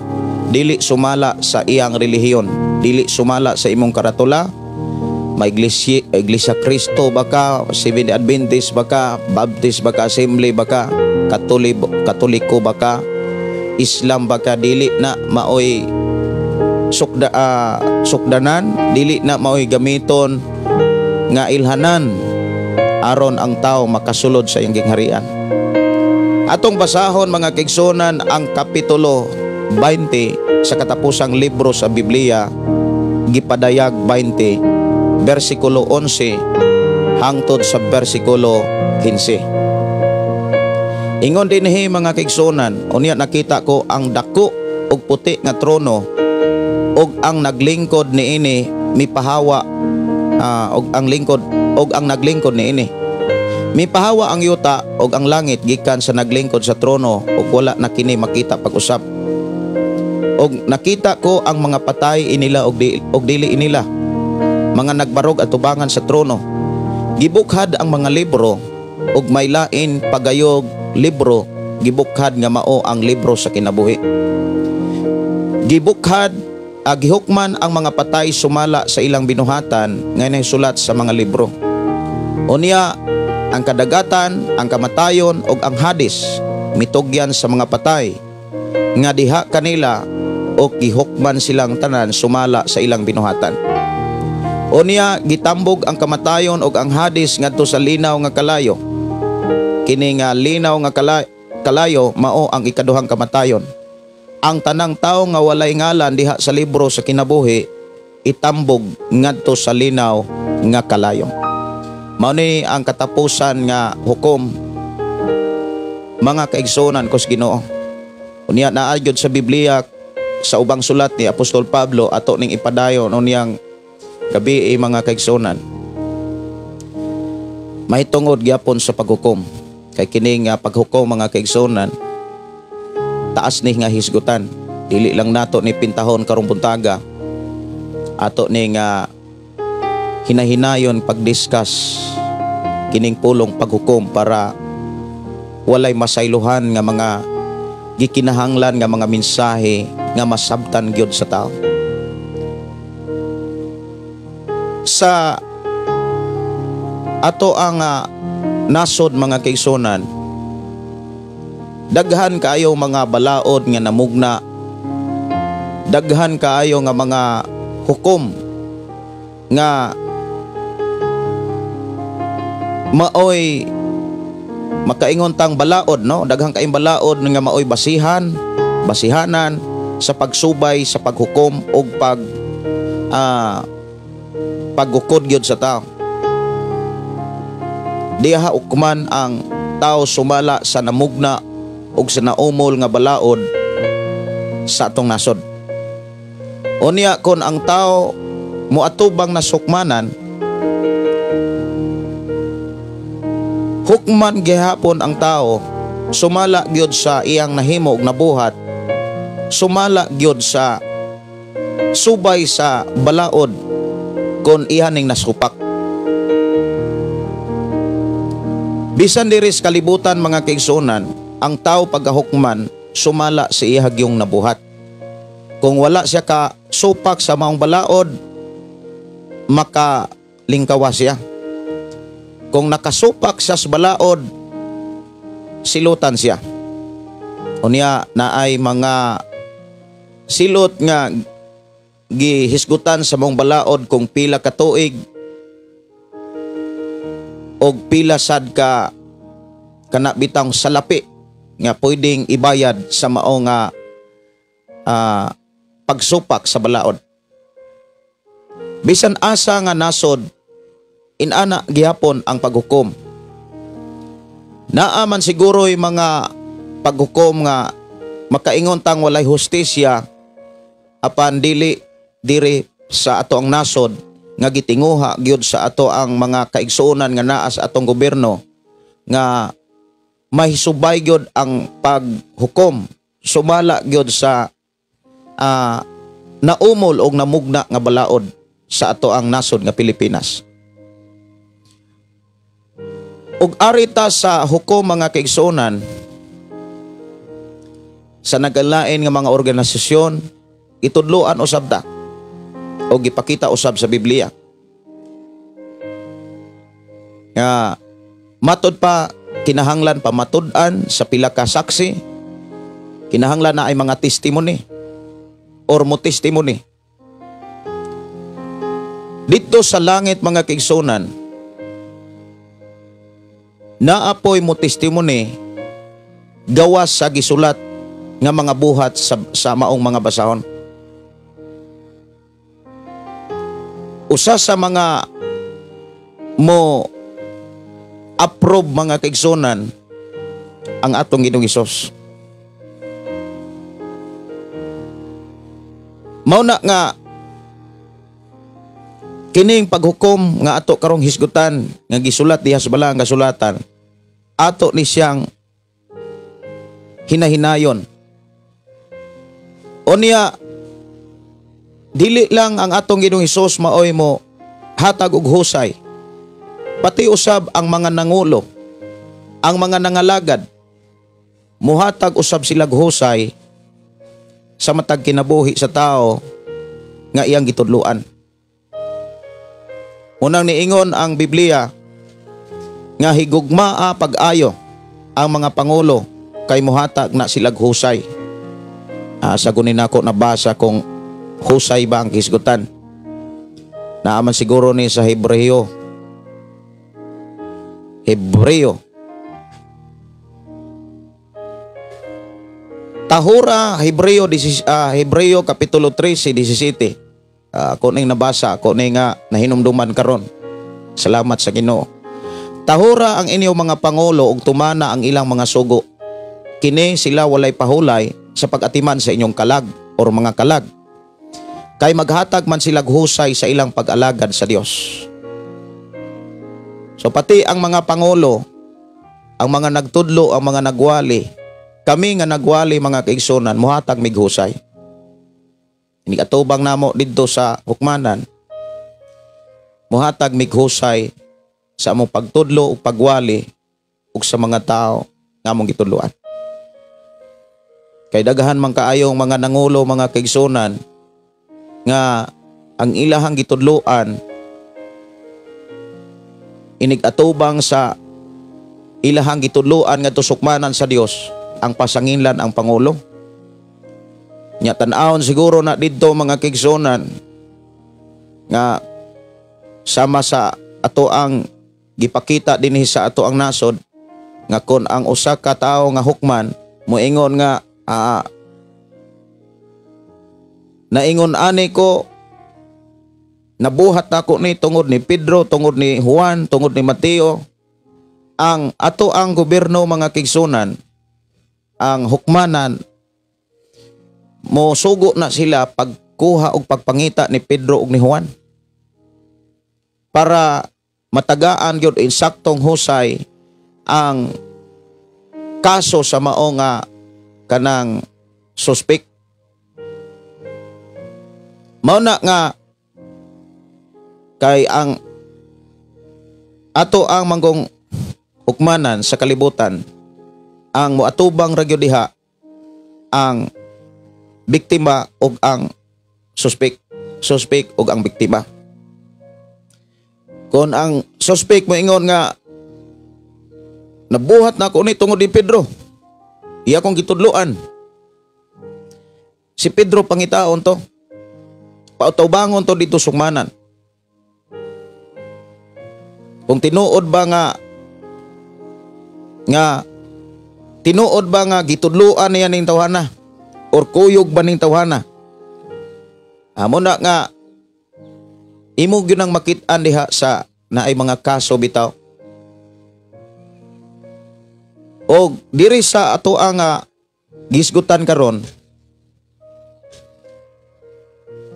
dili sumala sa iyang relihiyon, dili sumala sa imong karatula, may iglesia, Iglesia Kristo ba ka, Seventh Adventist ba ka, Baptist ba ka, Assembly ba ka, Katoliko ba ka, Islam ba ka, dili na maoy sukdanan, dili na maoy gamiton nga ilhanan aron ang tao makasulod sa iyang gingharian. Atong basahon, mga kaigsuonan, ang kapitulo 20 sa katapusang libro sa Biblia, Gipadayag 20, bersikulo 11 hangtod sa bersikulo 15. Ingon dinhi, mga kaigsuonan, unya nakita ko ang dako og puti nga trono ug ang naglingkod niini mipahawa og ang lingkod og ang naglingkod niini. Mipahawa ang yuta ug ang langit gikan sa naglingkod sa trono ug wala na kini makita pag-usab. Og nakita ko ang mga patay, inila og dili inila, mga nagbarog atubangan sa trono. Gibukhad ang mga libro ug may lain pagayog libro gibukhad nga mao ang libro sa kinabuhi. Gibukhad, gihukman ang mga patay sumala sa ilang binuhatan nga nasulat sa mga libro. Unya ang kadagatan, ang kamatayon ug ang Hades mitugyan sa mga patay nga diha kanila o gihukman silang tanan sumala sa ilang binuhatan. Unya gitambog ang kamatayon ug ang Hades ngadto sa linaw nga kalayo. Kini nga linaw nga kalayo mao ang ikaduhang kamatayon. Ang tanang tawo nga walay ngalan diha sa libro sa kinabuhi itambog ngadto sa linaw nga kalayo. Mao ni ang katapusan nga hukom. mga kaigsuonan ko sa Ginoo. Unya naa gyud sa Biblia sa ubang sulat ni Apostol Pablo ato ning ipadayon unyang gabi, mga kaigsuonan. Mahitungod gyapon sa paghukom. Kay kini nga paghukom, mga kaigsuonan, taas ni nga hisgutan. Dili lang nato ni pintahon karong buntaga. Ato ni nga hinahinayon pag-discuss kining pulong paghukom para walay masaylohan nga mga gikinahanglan nga mga mensahe nga masabtan gyud sa tao. Sa ato ang nasod, mga kaigsuonan, daghan kaayo mga balaod nga namugna, daghan kaayo nga mga hukom nga maoy makaingon tang balaod, no? Daghan kaayong balaod nga maoy basihan, basihanan sa pagsubay sa paghukom og paggukod gyud sa tao. Diha ukman ang tao sumala sa namugna ug sa naumol nga balaod sa atong nasod. Unya kon ang tao moatubang nasukmanan, hukman gihapon ang tao sumala gyud sa iyang nahimo ug nabuhat, sumala gyud sa subay sa balaod kon iya ning nasupak. Bisan diri sa kalibutan, mga kaigsuonan, ang tao pagahukman sumala sa iya gyung nabuhat. Kung wala siya ka supak sa maong balaod, makalingkawa siya. Kung nakasupak siya sa balaod, silutan siya. Unya naay mga silot nga gihisgutan sa maong balaod kung pila ka tuig og pila sad ka kana bitang salapi nga pwedeng ibayad sa mao nga pagsupak sa balaod. Bisan asa nga nasod, inana gihapon ang paghukom. Naa man siguro'y mga paghukom nga makaingon tang walay hustisya, apan dili diri sa ato ang nasod nga gitinguha gyud sa ato ang mga kaigsuonan nga naa sa atong gobyerno nga mahisubay gyud ang paghukom sumala gyud sa naumol og namugna nga balaod sa ato ang nasod nga Pilipinas. Ug arita sa hukom, mga kaigsuonan, sa nagalain nga mga organisasyon, itudloan usab ta o gipakita usab sa Biblia nga matod pa kinahanglan pamatud-an sa pila ka saksi, kinahanglan na ay mga testimony or mo testimony. Dito sa langit, mga kaigsuonan, naapoy mo testimony gawas sa gisulat nga mga buhat sa maong mga basahon. Usa sa mga mo approve, mga kaigsuonan, ang atong Ginoong Hesus. Mao na nga kining paghukom nga ato karong hisgutan nga gisulat diha sa balaan nga sulatan, ato ni siyang hinahinayon. Unya dili lang ang atong Ginoong Hesus maoy mo hatag og husay, pati usab ang mga nangulo, ang mga nangalagad, muhatag usab sila husay sa matag kinabuhi sa tao nga iyang gitudloan. Unang niingon ang Biblia nga higugmaa pag-ayo ang mga pangulo kay muhatag na silag husay. Sa gunin ako nabasa kung husay ba ang hisgutan. Naaman siguro ni sa Hebreo. Hebreo. Tahura Hebreo, Hebreo Kapitulo 13, 17. Ako ning nabasa, ako ning nga nahinumduman karon. Salamat sa Ginoo. Tahura ang inyong mga pangulo ug tumana ang ilang mga sugo. Kini sila walay pahulay sa pag-atiman sa inyong kalag or mga kalag. Kay maghatag man sila husay sa ilang pag-alagad sa Dios. So pati ang mga pangulo, ang mga nagtudlo, ang mga nagwali, kami nga nagwali, mga kaigsunan, muhatag mig husay. Inig-atubang namo didto sa hukmanan, muhatag mig husay sa among pagtudlo ug pagwali ug sa mga tao nga among gitudloan. Kay daghan man kaayong mga nangulo, mga kaigsunan, nga ang ilahang gitudloan inig-atubang sa ilahang gitudloan ngadto sukmanan sa Dios, ang pasanginlan ang pangulo. Nya tan-awon siguro na didto, mga kaigsunan, nga sama sa ato ang gipakita dinhi sa ato ang nasod nga kon ang usa ka tawo nga hukman moingon nga naingon ani ko, nabuhat nako ni tungod ni Pedro, tungod ni Juan, tungod ni Mateo. Ang ato ang gobyerno, mga kaigsunan, ang hukmanan, mo sugo na sila pagkuha og pagpangita ni Pedro ug ni Juan para matagaan gyud insaktong husay ang kaso sa mao nga kanang suspect. Mao na nga kay ang ato ang manggong hukmanan sa kalibutan, ang moatubang ra gyud diha ang biktima ug ang suspect, suspect ug ang biktima. Kung ang suspect moingon nga nabuhat na ako ni tungod ni Pedro, iya kong gitudloan, si Pedro pangitaon to, pautubangon to dito sukmanan. Kung tinuod ba nga nga tinuod ba nga gitudloan niya ning tawhana or kuyog ba ning tawhana. Amo na nga imo gyud ang makit-an diha sa naay mga kaso bitaw. Og diri sa ato ang gisgutan karon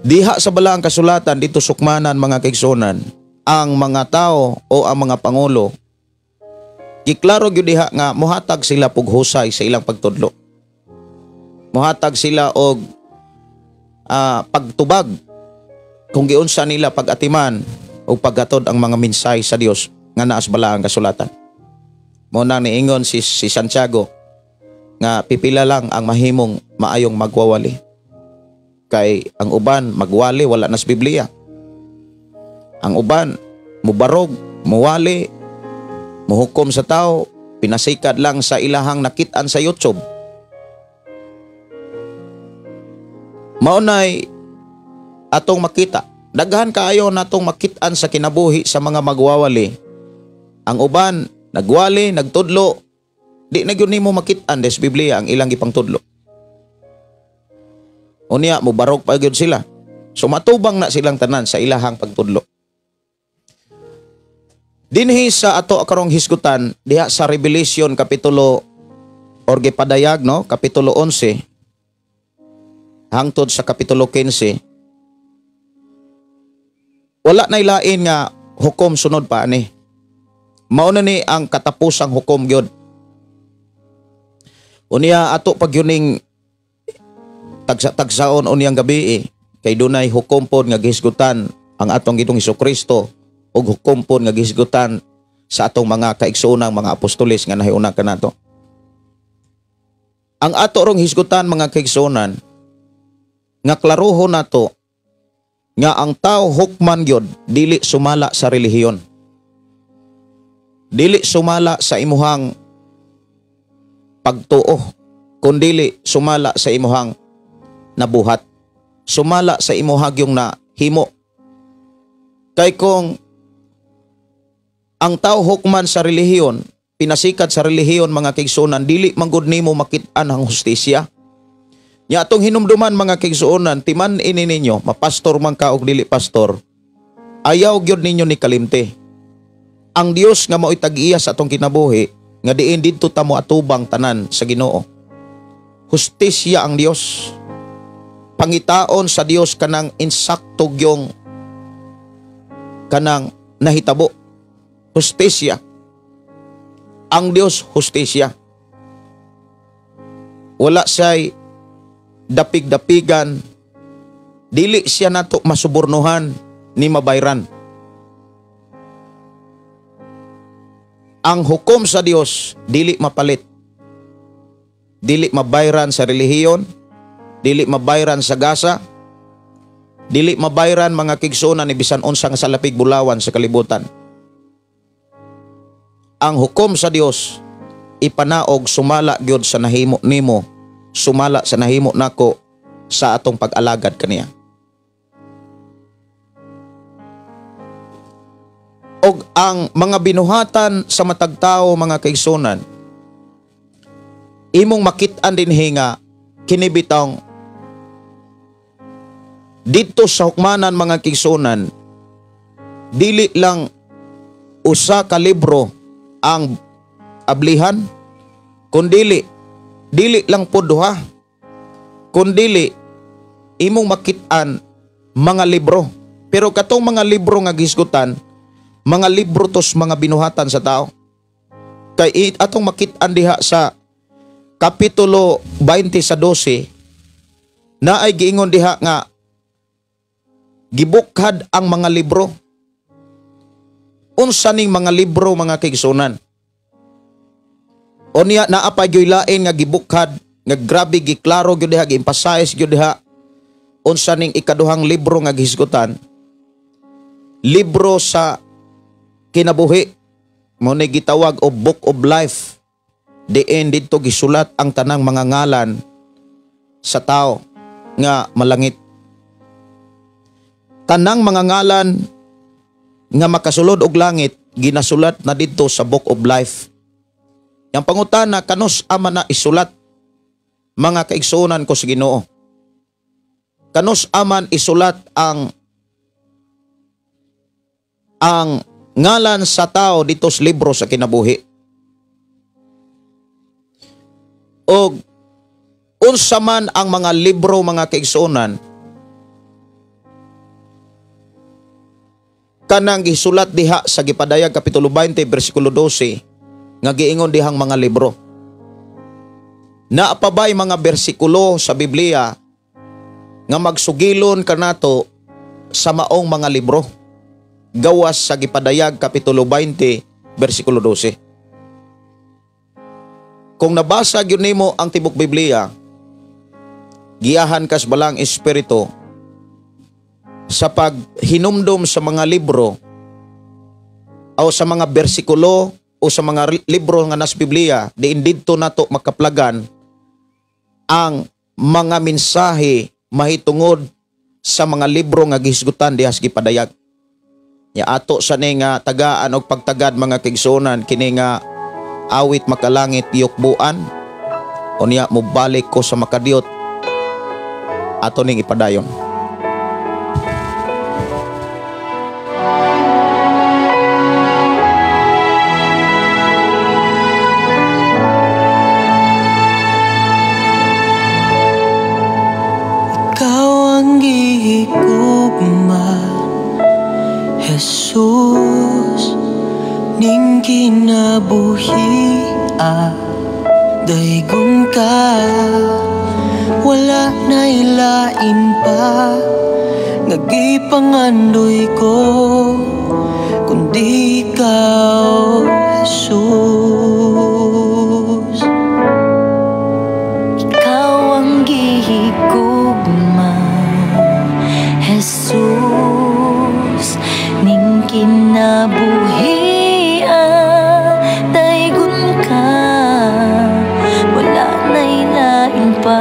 diha sa balaang kasulatan dito sukmanan, mga kaigsunan, ang mga tao o ang mga pangulo, giklaro gyud diha nga mohatag sila pughusay sa ilang pagtudlo. Mohatag sila og pagtubag kung giunsa nila pag-atiman o paggatod ang mga mensahe sa Dios nga naa sa balaang kasulatan. Mo nang niingon si Santiago nga pipila lang ang mahimong maayong magwawali. Kay ang uban magwali wala na sa Biblia. Ang uban mubarog, muwali, muhukom sa tao, pinasikad lang sa ilahang nakit-an sa YouTube. Maunay atong makita. Daghan kaayo natong makit-an sa kinabuhi sa mga magwawali. Ang uban nagwali, nagtudlo, di na gyud nimo makit-an des Biblia ang ilang gipangtudlo. Unya mubarog pa gyud sila. So matubang na silang tanan sa ilahang pagtudlo. Dinhi sa ato karong hisgutan diha sa Revelation kapitulo or gipadayag, no, kapitulo 11 hangtod sa kapitulo 15, wala na ilain nga hukom sunod pa ani. Mao na ni ang katapusang hukom gyud. Unya ato pag yuning tagsa-tagsaon unyang gabi kay dunay hukom pod nga gihisgutan ang atong Ginoong Hesukristo ug hukom pod nga gihisgutan sa atong mga kaigsoonang mga apostoles nga nahiuna kanato. Ang ato rong hisgutan, mga kaigsuonan, nga klarohon nato nga ang tao hukman gyud dili sumala sa relihiyon. Dili sumala sa imuhang pagtuo, kundili sumala sa imuhang nabuhat. Sumala sa imuhag yung nahimo. Kay kung ang tao hukman sa relihiyon, pinasikat sa relihiyon, mga kaigsuonan, dili manggod nimo makit-an ang hustisya. Nya atong hinumduman, mga kaigsuonan, timan ini ninyo, mapastor man ka og dili pastor, ayaw gyud ninyo ni kalimti. Ang Dios nga mao'y tag-iya sa atong kinabuhi, nga diin didto ta mo atubang tanan sa Ginoo. Hustisya ang Dios. Pangitaon sa Dios kanang insakto gyong kanang nahitabo. Hustisya. Ang Dios hustisya. Wala siya'y dapig-dapigan. Dili siya nato masubornohan ni mabayran. Ang hukom sa Dios dili mapalit. Dili mabayran sa relihiyon, dili mabayran sa gasa, dili mabayran mga kigsunan ni bisan unsa nga salapig bulawan sa kalibutan. Ang hukom sa Dios ipanaog sumala gyud sa nahimo nimo, sumala sa nahimo nako sa atong pag-alagad kaniya. Og ang mga binuhatan sa matag tawo mga kaigsunan, imong makit-an dinhi nga kini bitong didto sa hukmanan mga kaigsunan, dili lang usa ka libro ang ablihan, kundili dili lang po duha, kundili imong makit-an mga libro. Pero katong mga libro nga gisgutan, mga libro tos mga binuhatan sa tao. Kay atong makit-an diha sa Kapitulo 20 sa 12, naay giingon diha nga gibukhad ang mga libro. Unsa ning mga libro mga kaigsunan? Unya naa pa gyoy lain nga gibukhad nga grabe giklaro gyud diha, gi-emphasize gyud diha unsa ning ikaduhang libro nga gihisgutan, libro sa kinabuhi, mo ni gitawag og Book of Life. Diin didto gisulat ang tanang mga ngalan sa tao nga malangit. Tanang mga ngalan nga makasulod og langit ginasulat na didto sa Book of Life. Yang pangutana, kanus ama na isulat mga kaigsuonan ko sa Ginoo? Kanus aman isulat ang ngalan sa tao dito sa libro sa kinabuhi? Og unsa man ang mga libro mga kaigsuonan kanang gisulat diha sa gipadayag Kapitulo 20 bersikulo 12 nga giingon dihang mga libro. Naa pa ba'y mga bersikulo sa Biblia nga magsugilon kanato sa maong mga libro gawas sa gipadayag Kapitulo 20 bersikulo 12? Kung nabasa gyud nimo ang tibok Biblia, giyahan kas balang espiritu sa paghinumdom sa mga libro o sa mga bersikulo o sa mga libro nga nas Biblia, diin didto nato makaplagan ang mga mensahe mahitungod sa mga libro nga gihisgutan diha sa gipadayag. Ya ato sa ni nga tagaan og pagtagad mga kaigsuonan kini nga awit makalangit yukbuan, unya mobalik ko sa makadiyot, ato ning ipadayon. Ikaw ang gihigugma, Jesus, ning kinabuhi daygon ka, wala na ilain pa nga gipangandoy ko kundi ikaw, Jesus. Ikaw ang gihigugma, Jesus, ning kinabuhi daygon ka, wala na ilain pa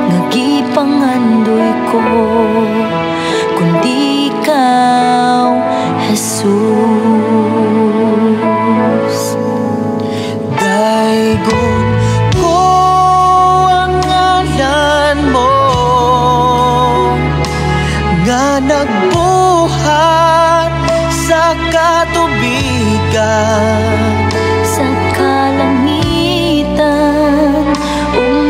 nga gipangandoy ko kundi ikaw, Jesus. Daygon ko ang ngalan mo nga nagbuhat sa katubigan, sa kalangitan ug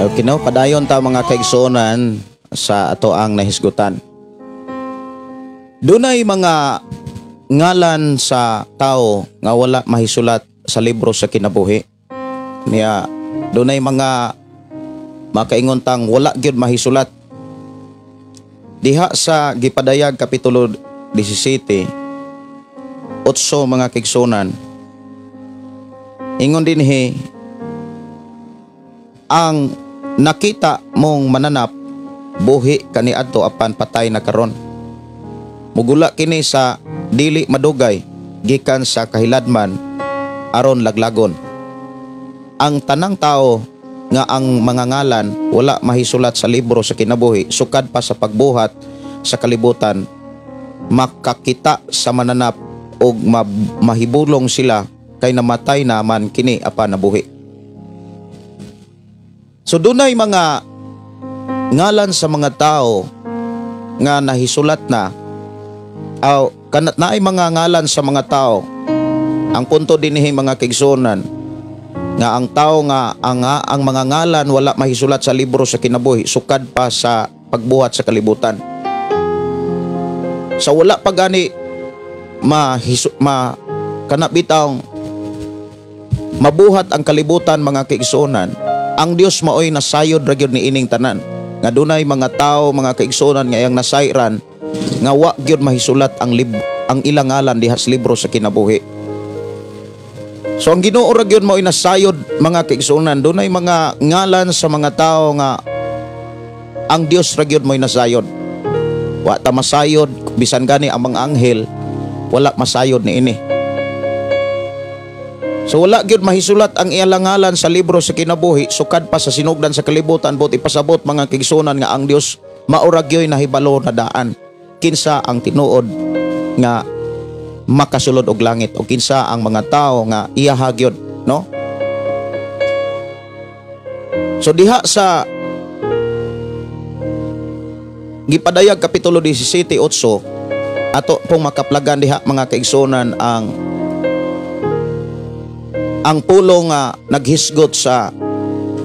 Okay, no? Padayon ta, mga kaigsuonan, sa ato ang nahisgutan. Dunay mga ngalan sa tao nga wala mahisulat sa libro sa kinabuhi. Niya, dunay mga makaingon tang wala gyud mahisulat. Diha sa Gipadayag kapitulo 17, 8, mga kaigsuonan, ingon dinhi, "Ang nakita mong mananap buhi kaniadto apan patay na karon. Mugula kini sa dili madugay gikan sa kahiladman aron laglagon ang tanang tao nga ang mga ngalan wala mahisulat sa libro sa kinabuhi sukad pa sa pagbuhat sa kalibutan. Makakita sa mananap og mahibulong sila kay namatay na man kini apan nabuhi." So dunay mga ngalan sa mga tao nga nahisulat na aw kanat naay mga ngalan sa mga tao. Ang punto dinhi, mga kaigsuonan, nga ang tao nga ang mga ngalan wala mahisulat sa libro sa kinabuhi sukad pa sa pagbuhat sa kalibutan. Sa wala pa gani ma kana bitawng mabuhat ang kalibutan, mga kaigsuonan, ang Dios maoy nasayod ra gyud ni ining tanan nga dunay mga tao, mga kaigsuonan, nga iyang nasayran nga wa gyud mahisulat ang ilang ngalan diha sa libro sa kinabuhi. So ang Ginoo ra gyud maoy nasayod, mga kaigsuonan. Dunay mga ngalan sa mga tao nga ang Dios ra gyud mo'y nasayod. Wa ta masayod, bisan gani ang mga anghel wala masayod niini. So wala gyud mahisulat ang iyang ngalan sa libro sa kinabuhi sukad pa sa sinugdan sa kalibutan. Buot ipasabot, mga kaigsuonan, nga ang Dios mao ra gyoy nahibalo na daan kinsa ang tinuod nga makasulod og langit o kinsa ang mga tao nga iyaha gyud, no? So diha sa Gipadayag kapitulo 17:8, ato pong makaplagan diha, mga kaigsuonan, ang pulong nga naghisgot sa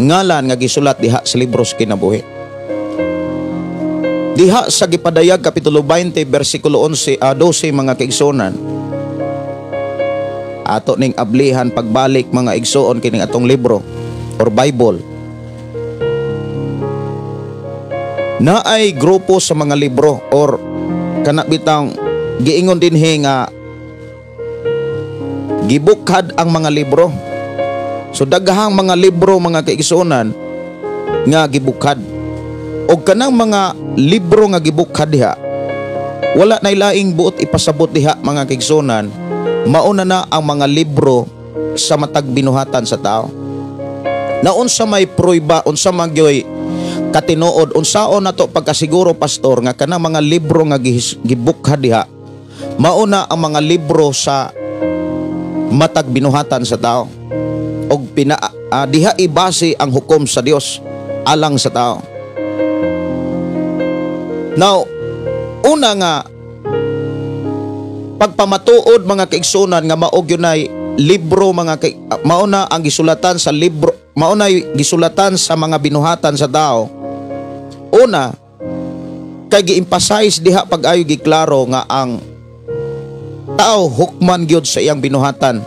ngalan nga gisulat diha sa libro sa kinabuhi. Diha sa Gipadayag kapitulo 20 bersikulo 11 12, mga kaigsuonan, ato ning ablihan pagbalik, mga igsuon, kining atong libro or Bible. Naay grupo sa mga libro or kana bitang giingon dinhi nga gibukhad ang mga libro. So daghang mga libro, mga kaigsuonan, nga gibukhad. Og kanang mga libro nga gibukhad diha, wala nay laing buot ipasabot diha, mga kaigsuonan, mauna na ang mga libro sa matag binuhatan sa tao. Na unsa may pruiba, unsa man gyoy katinuod, unsaon nato pagkasiguro, pastor, nga kanang mga libro nga gibukhad diha mauna ang mga libro sa matag binuhatan sa tao og diha ibase ang hukom sa Dios alang sa tao? Now, una nga pagpamatuod, mga kaigsunan, nga mao gyud libro mga kay, mao na ang gisulatan sa libro, mao na gisulatan sa mga binuhatan sa tao. Una kay gi-emphasize diha pag-ayo, giklaro nga ang tao hukman gyud sa iyang binuhatan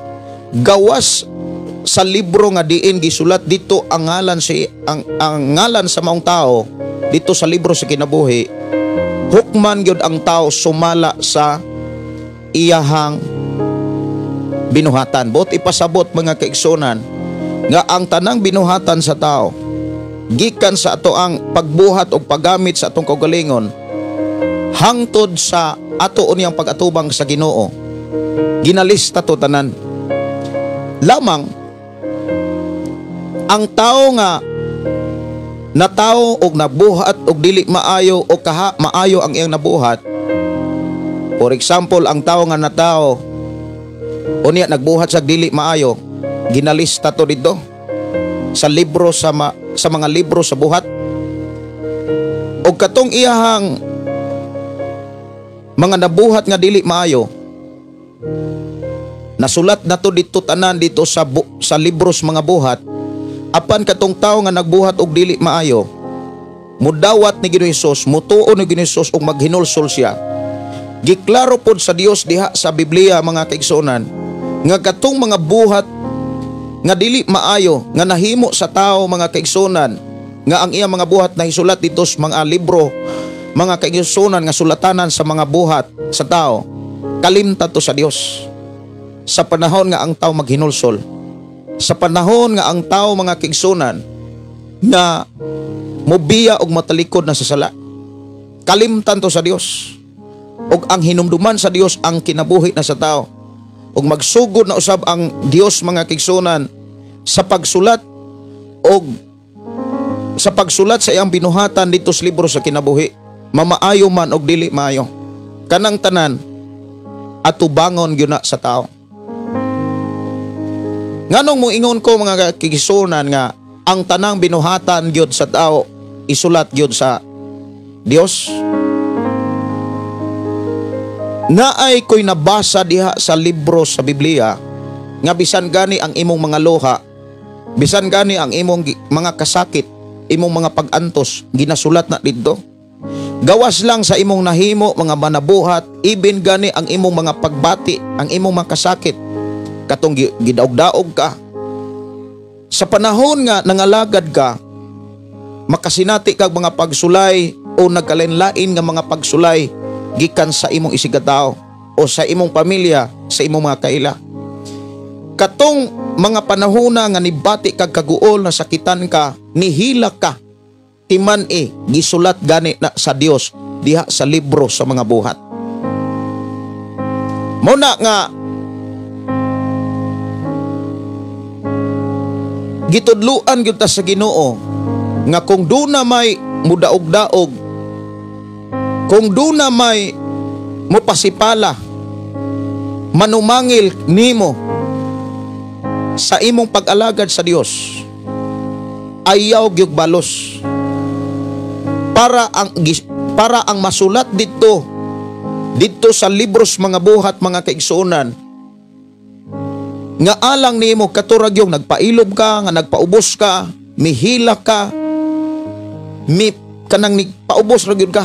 gawas sa libro nga diin gisulat dito ang ngalan si ang ngalan sa maong tao dito sa libro sa kinabuhi. Hukman gyud ang tao sumala sa iyahang binuhatan. Buot ipasabot, mga kaigsunan, nga ang tanang binuhatan sa tao gikan sa ato ang pagbuhat o paggamit sa atong kaugalingon hangtod sa ato unyang pag-atubang sa Ginoo, ginalista to tanan. Lamang ang tao nga natao og nabuhat og dili maayo o kaha maayo ang iyang nabuhat. For example, ang tao nga natao unya nagbuhat sa dili maayo, ginalista to dito sa libro sa mga libro sa buhat og katong iyahang mga nabuhat nga dili maayo, nasulat na to dito tanan dito sa libros mga buhat. Apan katong tawo nga nagbuhat og dili maayo, mudawat ni Ginoong Hesus, mutuo ni Ginoong Hesus ug maghinulsol siya. Giklaro pod sa Dios diha sa Biblia, mga kaigsuonan, nga katong mga buhat nga dili maayo nga nahimo sa tao, mga kaigsuonan, nga ang iya mga buhat nahisulat dito sa mga libro, mga kaigsuonan, nga sulatanan sa mga buhat sa tao, kalimta to sa Dios sa panahon nga ang tao maghinulsol, sa panahon nga ang tao, mga kaigsuonan, nga mobiya og matalikod na sa sala. Kalimtan to sa Dios ug ang hinumduman sa Dios ang kinabuhi na sa tao, ug magsugod na usab ang Dios, mga kaigsuonan, sa pagsulat sa iyang binuhatan dito sa libro sa kinabuhi, mamaayo man og dili maayo. Kanang tanan atubangon gyud na sa tao. Nganong moingon ko, mga kaigsuonan, nga ang tanang binuhatan gyud sa tao isulat gyud sa Dios? Naay ko'y nabasa diha sa libro sa Biblia nga bisan gani ang imong mga luha, bisan gani ang imong mga kasakit, imong mga pag-antos, ginasulat na didto. Gawas lang sa imong nahimo mga manabuhat, ibin gani ang imong mga pagbati, ang imong mga kasakit, katong gidaog-daog ka. Sa panahon nga nangalagad ka, makasinati kag mga pagsulay o nagkalain-lain nga mga pagsulay gikan sa imong isigatao o sa imong pamilya, sa imong mga kaila. Katong mga panahona nga nibati kag kaguol, nasakitan ka, nihila ka, timan e gisulat gani na sa Dios diha sa libro sa mga buhat. Mao na nga gitudluan gyud ta sa Ginoo nga kung duna may mudaog-daog, kung duna may mopasipala, manumangil nimo sa imong pag-alagad sa Dios, ayaw gyud balos. Para ang masulat didto didto sa libros mga buhat, mga kaigsuonan, nga alang nimo katurag yung nagpailob ka, nga nagpaubos ka, mihila ka, mi kanang nagpaubos ra gyud ka,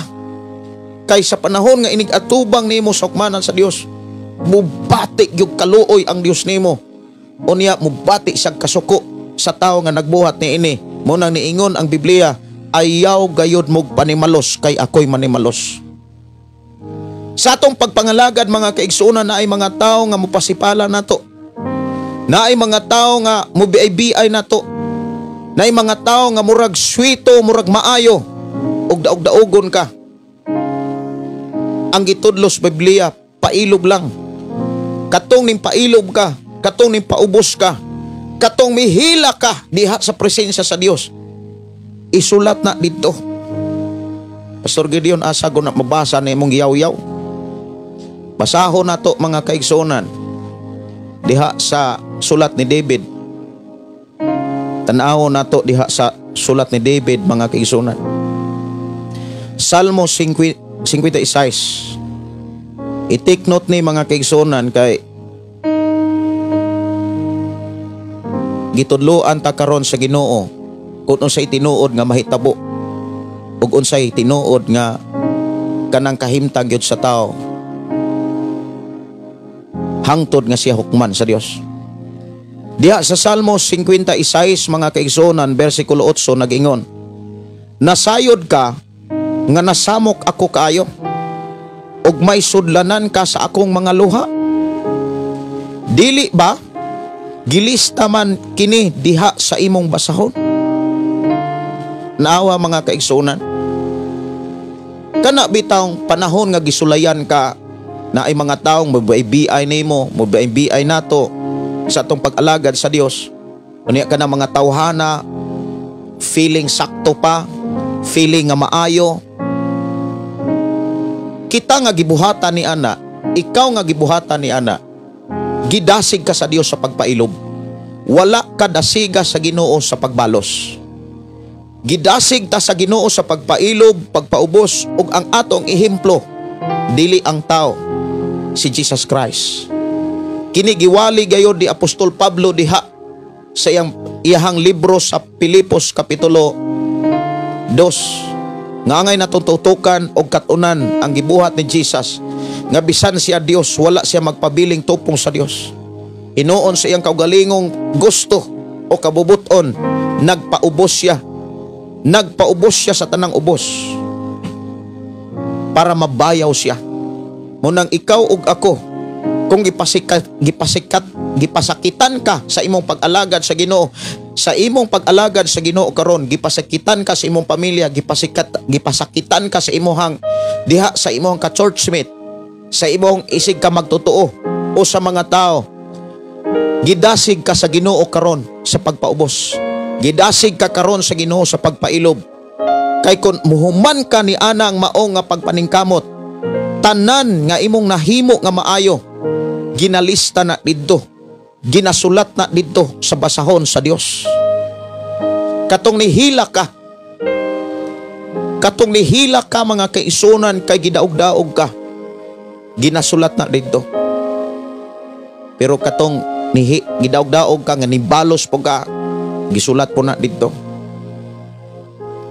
kay sa panahon nga inig atubang nimo sa hukmanan sa Dios, mubati gyud kaluoy ang Dios nimo. Unya mubati sa kasuko sa tawo nga nagbuhat niini. Mo nang niingon ang Biblia, "Ayaw gayud mog panimalos kay ako'y manimalos." Sa atong pagpangalagad, mga kaigsuonan, na ay mga tao nga mopasipala nato, naay mga tao nga mubiay-biay nato, naay mga tao nga murag swito, murag maayo ug daog-daogon ka. Ang gitudlo sa Biblia, pailob lang. Katong ning pailob ka, katong ning paubos ka, katong mihila ka diha sa presensya sa Dios, isulat na didto. Pastor Gideon, asa ko na mabasa na imong giyaw-yaw? Basahon nato, mga kaigsuonan, diha sa sulat ni David. Tan-awon nato diha sa sulat ni David, mga kaigsuonan. Salmo 56. I-take note ni, mga kaigsuonan, kay gitudloan ta karon sa Ginoo kung unsay tinuod nga mahitabo ug unsay tinuod nga kanang kahimtang gyud sa tao hangtod nga siya hukman sa Dios. Diha sa Salmo 56, mga kaigsuonan, versikulo 8, nag-ingon, "Nasayod ka nga nasamok ako kaayo ug may sudlanan ka sa akong mga luha. Dili ba gilista man kini diha sa imong basahon?" Naawa, mga kaigsuonan. Kana bitawng panahon nga gisulayan ka na ay mga taong mabiay nimo, mabiay nato sa atong pag-alagad sa Dios. Unya ka na mga tawhana, feeling sakto pa, feeling nga maayo. Kita nga gibuhatan ni ana, ikaw nga gibuhatan ni ana, gidasig ka sa Dios sa pagpailob. Wala ka dasiga sa Ginoo sa pagbalos. Gidasig ta sa Ginoo sa pagpailob, pagpaubos, ug ang atong ehemplo dili ang tao, si Jesus Christ. Kini giwali gayod ni Apostol Pablo diha sa iyang iyahang libro sa Pilipos Kapitulo 2. Nga angay natututukan og katunan ang gibuhat ni Jesus nga bisan siya Dios, wala siya magpabiling tupong sa Dios. Hinuon sa iyang kaugalingong gusto o kabubuton, nagpaubos siya. Nagpaubos siya sa tanang ubos para mabayaw siya. Munang ikaw ug ako, kung gipasakitan ka sa imong pag-alagad sa Ginoo, sa imong pag-alagad sa Ginoo karon, gipasakitan ka sa imong pamilya, gipasakitan ka sa imong diha sa imong ka-churchmate, sa imong isig ka magtotoo o sa mga tao, gidasig ka sa Ginoo karon sa pagpaubos. Gidasig ka karon sa Ginoo sa pagpailob. Kay kun muhuman ka ni anang mao nga pagpaningkamot, tanan nga imong nahimo nga maayo, ginalista na didto, ginasulat na didto sa basahon sa Dios. Katong nihila ka, katong nihila ka mga kaisunan kay gidaog-daog ka, ginasulat na didto. Pero katong gidaog-daog ka nga nibalos po ka, gisulat po na didto.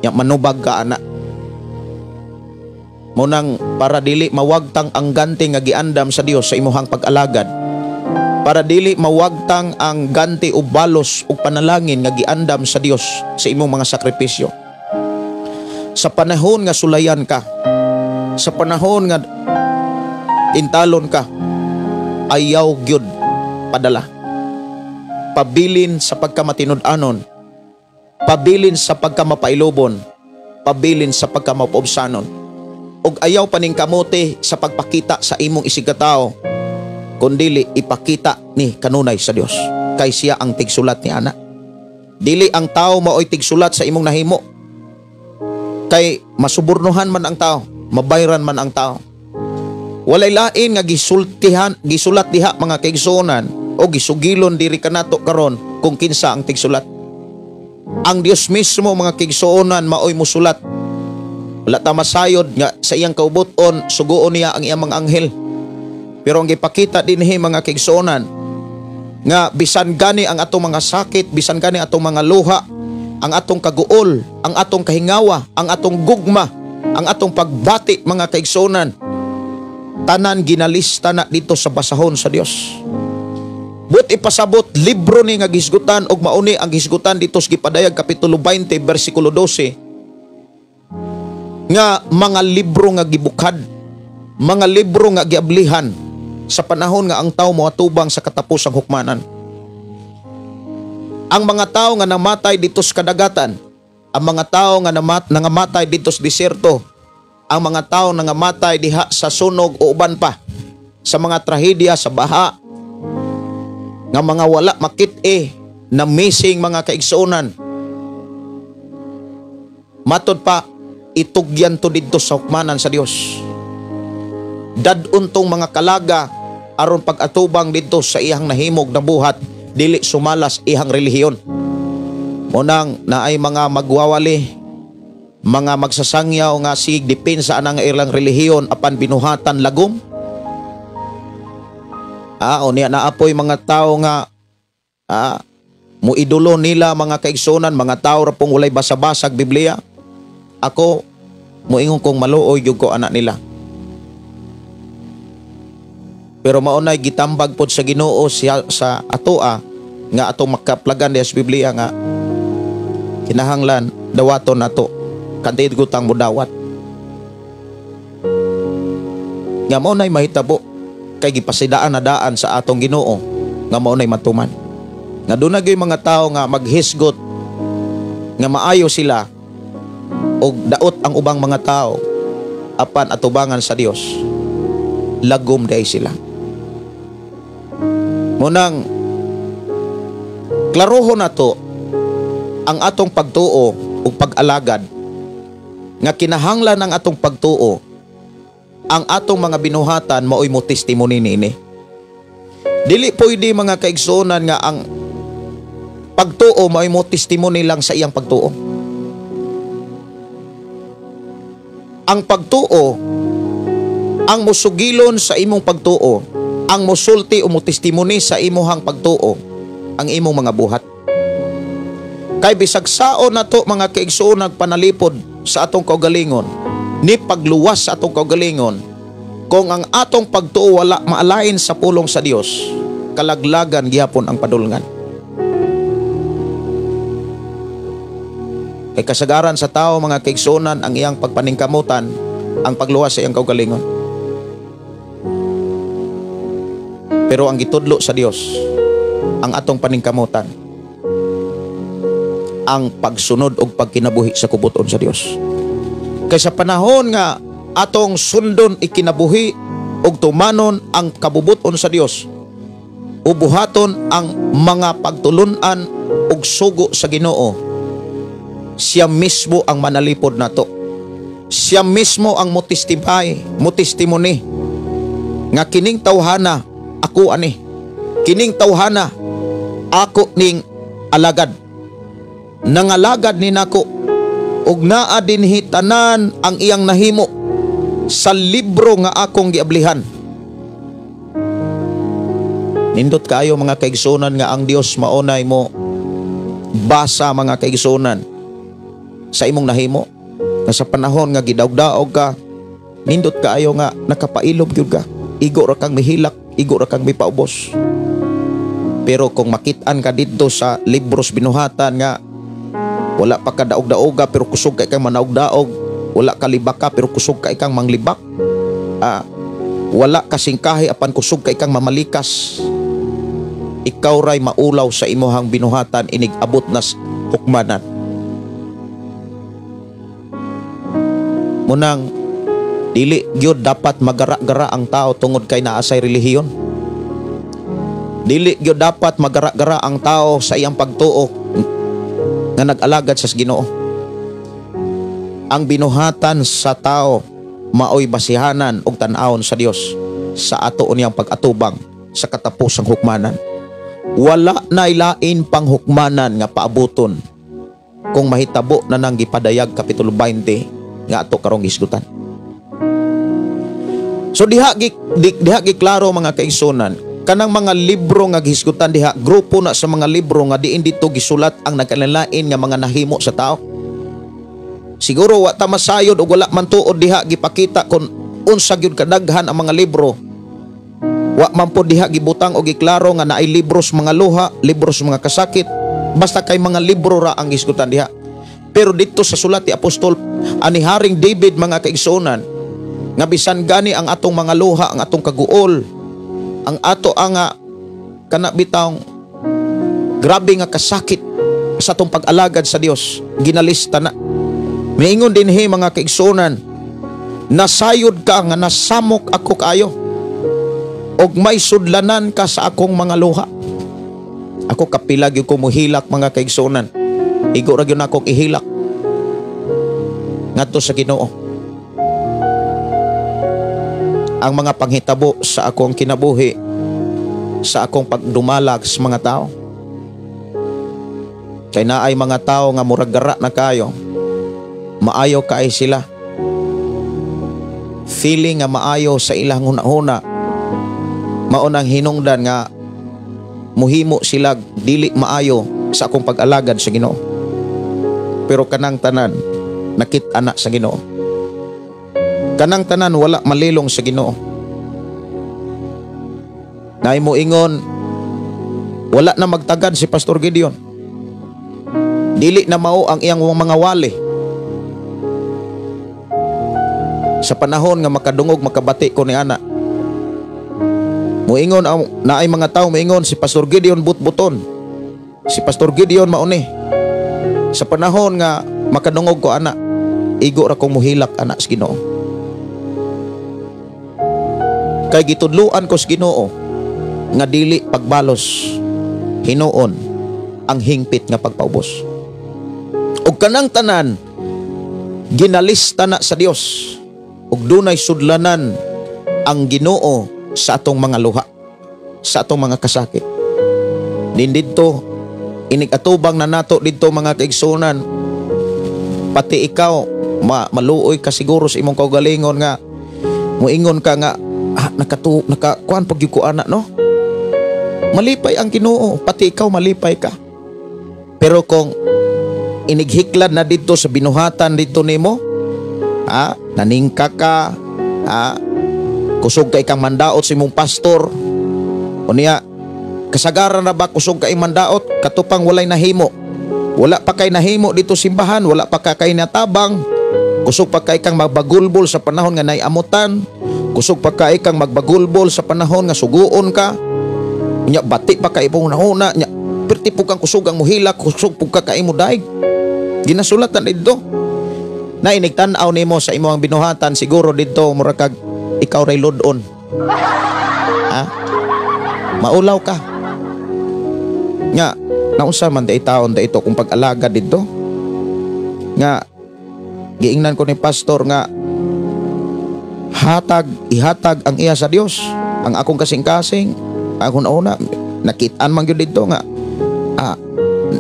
Ya manubag ka ana. Munang para dili mawagtang ang ganti nga giandam sa Dios sa imuhang pag-alagad. Para dili mawagtang ang ganti o balos o panalangin nga giandam sa Dios sa imong mga sakripisyo. Sa panahon nga sulayan ka, sa panahon nga intalon ka, ayaw gyud padala. Pabilin sa pagkamatinud-anon, pabilin sa pagkamapailobon, pabilin sa pagkamapaubsanon. Og ayaw paning kamote sa pagpakita sa imong isigkatao, kundili ipakita ni kanunay sa Dios, kay siya ang tigsulat ni ana. Dili ang tao maoy tigsulat sa imong nahimo, kay masubornohan man ang tao, mabayran man ang tao. Walay lain nga gisulat diha mga kaigsuonan o gisugilon diri kanato karon kung kinsa ang tigsulat. Ang Dios mismo mga kaigsuonan maoy musulat. Wala ta masayod nga sa iyang kaubuton suguon niya ang iyang mga anghel. Pero ang gipakita dinhi mga kaigsuonan nga bisan gani ang atong mga sakit, bisan gani atong mga luha, ang atong kaguol, ang atong kahingawa, ang atong gugma, ang atong pagbati mga kaigsuonan, tanan ginalista na dito sa basahon sa Dios. But ipasabot libro ni nga gisgutan og mauni ang gisgutan dito sa gipadayag kapitulo 20 bersikulo 12 nga mga libro nga gibukad, mga libro nga giablihan sa panahon nga ang tao moatubang sa katapusang hukmanan. Ang mga tao nga namatay dito sa kadagatan, ang mga tao nga nangamatay dito sa diserto, ang mga tao nangamatay diha sa sunog o uban pa, sa mga trahedya, sa baha, nga mga wala makit-e na missing mga kaigsuonan. Matod pa, itugyan to didto sa hukmanan sa Dios. Dad-on tong mga kalaga aron pag-atubang didto sa iyang nahimog na buhat, dili sumalas iyang relihiyon. Munang naay mga magwawali, mga magsasangyaw nga sig depensa anang ilang relihiyon apan binuhatan lagom. O niya naapoy mga tao nga muidolo nila mga kaigsunan, mga tao ra pong walay basa-basag Biblia. Ako muingon kong maluoy gyud ko anak nila. Pero maunay gitambag pod sa Ginoo siya sa atoa nga atong makaplagan diha sa Biblia nga kinahanglan dawaton nato kanti gutang modawat. Nga maunay mahitabo kay gipasidaan na daan sa atong Ginoo nga maunay matuman. Nga doon na gyud mga tao nga maghisgot nga maayo sila og daot ang ubang mga tao apan atubangan sa Dios, lagom day sila. Munang klarohon nato ang atong pagtuo ug pag-alagad nga kinahanglan ang atong pagtuo, ang atong mga binuhatan maoy mo testimony niini. Dili pwede mga kaigsuonan nga ang pagtuo maoy mo testimony lang sa iyang pagtuo. Ang pagtuo, ang musugilon sa imong pagtuo, ang musulti o mutestimony sa imuhang pagtuo, ang imong mga buhat. Kay bisag sao nato, mga kaigsuon, nagpanalipod sa atong kaugalingon, ni pagluwas sa atong kaugalingon, kung ang atong pagtuo wala maalain sa pulong sa Dios, kalaglagan gihapon ang padulngan. Kay kasagaran sa tao, mga kaigsuonan, ang iyang pagpaningkamutan, ang pagluwas sa iyang kaugalingon. Pero ang gitudlo sa Dios, ang atong paningkamutan, ang pagsunod og pagkinabuhi sa kubuton sa Dios. Kay sa panahon nga atong sundon ikinabuhi og tumanon ang kabubuton sa Dios, ubuhaton ang mga pagtulun-an og sugo sa Ginoo, siya mismo ang manalipod nato. Siya mismo ang motestify, motestimony nga kining tawhana ako ani, kining tawhana ako ning alagad, nangalagad ni nako, ug naa dinhi tanan ang iyang nahimo sa libro nga akong giablihan. Nindot kaayo, mga kaigsunan, nga ang Dios maunay mo basa, mga kaigsunan, sa imong nahimo. Nga sa panahon nga gidaog-daog ka, nindot kaayo nga nakapailob gyud ka. Igo ra kang mihilak, igo ra kang mipaubos. Pero kung makit-an ka didto sa libros binuhatan nga wala pa ka daog-daoga pero kusog ka ikang manaog-daog, wala ka libak ka pero kusog ka ikang manglibak, wala ka singkahi apan kusog ka ikang mamalikas, ikaw ray maulaw sa imuhang binuhatan inig abot nas hukmanan. Munang dili gyud dapat magara-gara ang tao tungod kay naa say relihiyon. Dili gyud dapat magara-gara ang tao sa iyang pagtuo nga nag-alagad sa Ginoo. Ang binuhatan sa tao maoy basihanan og tan-awon sa Dios sa ato niyang pag-atubang sa katapusang hukmanan. Wala na ilain pang hukmanan nga paabuton kung mahitabo na nang gipadayag Kapitulo 20 nga ato karong hisgutan. So diha giklaro, mga kaigsunan, kanang mga libro nga gihisgutan diha, grupo na sa mga libro nga diin dito gisulat ang nagkalain nga mga nahimo sa tao. Siguro wa ta masayod og wala man tuod diha gipakita kon unsa gyud kadaghan ang mga libro. Wa man pod diha gibutang og giklaro nga naay libros mga luha, libros mga kasakit, basta kay mga libro ra ang gisgutan diha. Pero dito sa sulat ni Apostol ani Haring David, mga kaigsuonan, nga bisan gani ang atong mga luha, ang atong kaguol, ang ato ang kana bitawng grabe nga kasakit sa atong pag-alagad sa Dios, ginalista na. Miingon dinhi, mga kaigsuonan, nasayod ka nga nasamok ako kaayo og may sudlanan ka sa akong mga luha. Ako kapila gyud ko mohilak, mga kaigsuonan. Igo ra gyud akong ihilak ngadto sa Ginoo ang mga panghitabo sa akong kinabuhi, sa akong pagdumalag sa mga tao. Kay naay mga tao nga murag gara na kayo, maayo kay sila. Feeling nga maayo sa ilang hunahuna, mao nang hinungdan nga muhimo sila dili maayo sa akong pag-alagad sa Ginoo. Pero kanang tanan nakit-an na sa Ginoo. Kanang tanan wala malilong sa Ginoo. Naay mo ingon, wala na magtagad si Pastor Gideon. Dili na mao ang iyang mga wali. Sa panahon nga makadungog makabati ko ni ana, muingon naay mga tao muingon si Pastor Gideon butbuton. Si Pastor Gideon mauni. Sa panahon nga makadungog ko ana, igo ra kong muhilak ana sa Ginoo. Kay gitudluan ko sa Ginoo nga dili pagbalos hinuon ang hingpit nga pagpaubos. Ug kanang tanan ginalista na sa Dios ug dunay sudlanan ang Ginoo sa atong mga luha, sa atong mga kasakit. Din didto inig-atubang na nato didto, mga kaigsunan, pati ikaw maluoy ka siguro sa imong kaugalingon nga muingon ka nga nakakuan pag ko ana, no? Malipay ang Ginoo, pati ikaw malipay ka. Pero kung inighiklad na dito sa binuhatan dito nimo? Ha? Naningka ka, ha? Kusog kay kang mandaot sa imong pastor. Unya, kasagaran na ba kusog kay mandaot katupang walay nahimo? Wala pa kay nahimo dito simbahan, wala pa ka kay natabang. Kusog pa kay kang magbagulbol sa panahon nga naiamutan. Kusog pa kay kang magbagulbol sa panahon nga suguon ka. Unya bati pa kay imong nahuna, nya perti po kang kusog ang muhilak, kusog po ka kay mo daig. Ginasulatan didto. Na inigtan-aw nimo sa imong binuhatan siguro didto mura kag ikaw ray lodon. Ha? Maulaw ka. Nga naunsa man day taon da ito kung pag-alaga didto. Nga giingnan ko ni pastor nga hatag ihatag ang iya sa Dios. Ang akong kasing-kasing, akong nauna nakitaan man gyud didto nga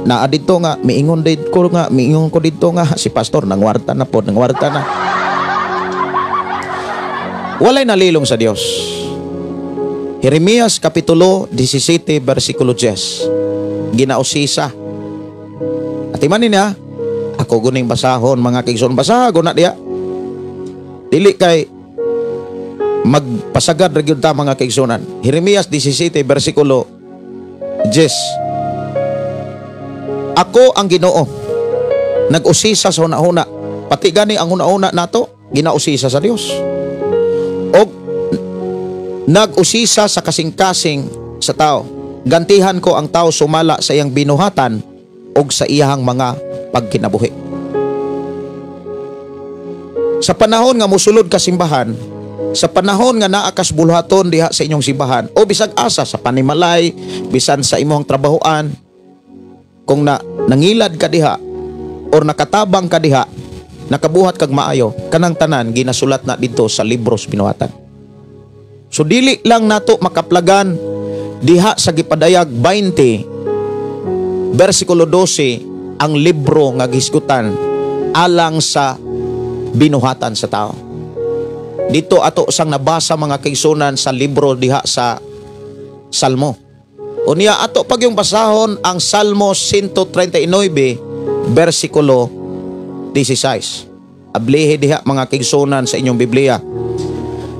naa didto nga miingon did ko nga miingon ko didto nga si pastor nangwarta na pod, nangwarta na. Walay nalilong sa Dios. Jeremias kapitulo 17 versikulo 10. Ginausisa. Atiman niya, ako guning basahon mga kaigsoon, basaha na diya. Dili kay magpasagad ra gyud ta mga kaigsunan. Jeremias 17 versikulo 10. Ako ang Ginoo, nag-usisa sa hunahuna. Pati gani ang hunahuna nato, ginausisa sa Dios. Og nag-usisa sa kasing-kasing sa tao. Gantihan ko ang tao sumala sa iyang binuhatan og sa iyang mga pagkinabuhi. Sa panahon nga musulod ka simbahan, sa panahon nga naa kas buluhaton diha sa inyong simbahan o bisag asa sa panimalay, bisan sa imong trabahoan, kung na nangilad ka diha or nakatabang ka diha, nakabuhat kag maayo, kanang tanan ginasulat na didto sa libros binuhatan. So dili lang nato makaplagan diha sa gipadayag 20 versikulo 12 ang libro nga gihisgutan alang sa binuhatan sa tao. Dito ato sang nabasa mga kaigsunan sa libro diha sa Salmo. Unya ato pag yung basahon ang Salmo 139 versikulo 16. Ablihe diha mga kaigsunan sa inyong Biblia.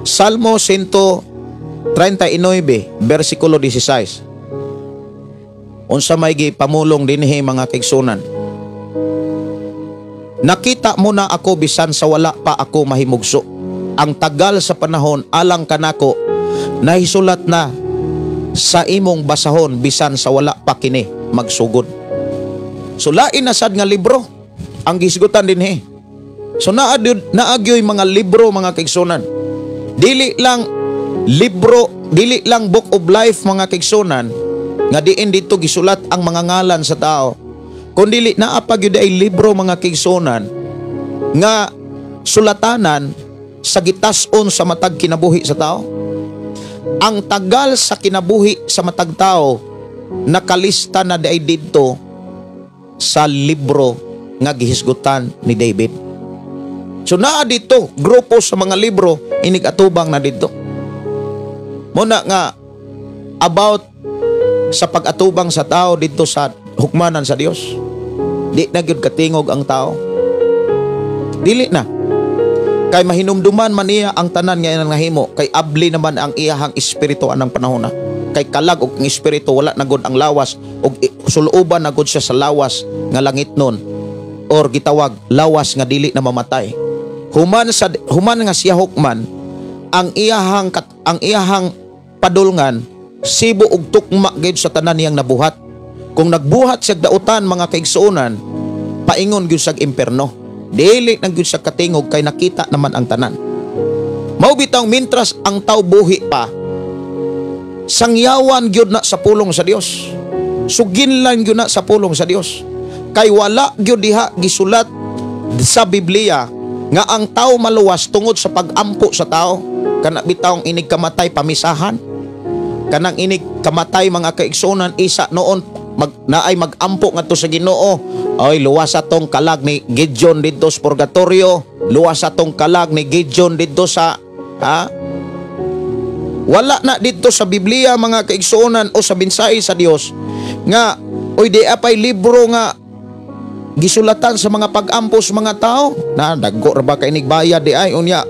Salmo 139 versikulo 16. Unsa may gipamulong dinhi mga kaigsunan? Nakita mo na ako bisan sa wala pa ako mahimugso. Ang tagal sa panahon alang kanako nahisulat na sa imong basahon bisan sa wala pa kini magsugod. So lain na sad nga libro ang gisgutan dinhi. So naagyoy mga libro mga kaigsunan. Dili lang libro, dili lang book of life mga kaigsunan nga diin dito gisulat ang mga ngalan sa tao. Kun dili naa pa gyud ay libro mga kaigsunan nga sulatanan sa gitas-on sa matag kinabuhi sa tao. Ang tagal sa kinabuhi sa matag tao nakalista na diay didto sa libro nga gihisgutan ni David. So naa dito grupo sa mga libro inig atubang na didto. Muna nga about sa pag-atubang sa tao didto sa hukmanan sa Dios. Di na gyud katingog ang tao. Dili na. Kay mahinumduman man niya ang tanan nga iyang nahimo, kay abli naman ang iyahang espiritu anang panahona. Kay kalag og ang espiritu wala na gud ang lawas og suluoban na gud siya sa lawas nga langit nun or gitawag lawas nga dili na mamatay. Human nga siya hukman ang iyahang padulngan sibo og tukma gyud sa tanan niyang nabuhat. Kung nagbuhat siya dautan mga kaigsuonan, paingon gyud siyag imperno. Dili nang gyud siya katingog kay nakita naman ang tanan. Mao bitawng mintras ang tao buhi pa, sangyawan gyud na sa pulong sa Dios. Suginlan gyud na sa pulong sa Dios. Kay wala gyud diha gisulat sa Biblia nga ang tao maluwas tungod sa pag-ampo sa tao. Kana bitawng inig kamatay pamisahan. Kanang inig kamatay mga kaigsuonan isa noon naay magampo ngadto sa Ginoo. Oy, luwas atong kalag ni Gideon didto sa purgatorio, luwas atong kalag ni Gideon didto sa ha? Wala na didto sa Biblia mga kaigsuonan o sa mensahe sa Dios nga oy di apay libro nga gisulatan sa mga pag-ampos mga tao na dagko ra ba kay nigbayad di ay unya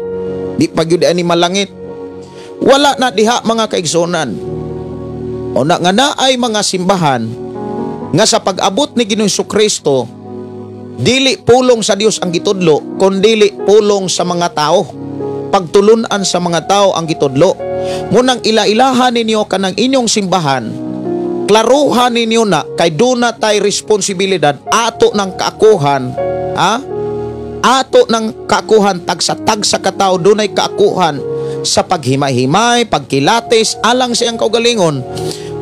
di pa gyud ani malangit. Wala na diha mga kaigsuonan. Una nga naay mga simbahan nga sa pag-abot ni Ginoong Kristo dili pulong sa Dios ang gitudlo kundili pulong sa mga tao. Pagtulunan sa mga tao ang gitudlo. Munang ila-ilahan ninyo kanang inyong simbahan, klaruhan ninyo na kay duna tay responsibilidad ato ng kaakuhan, ha? Ato ng kaakuhan tagsa-tagsa ka tao dunay kaakuhan sa paghimay-himay, pagkilatis alang sa iyang kaugalingon.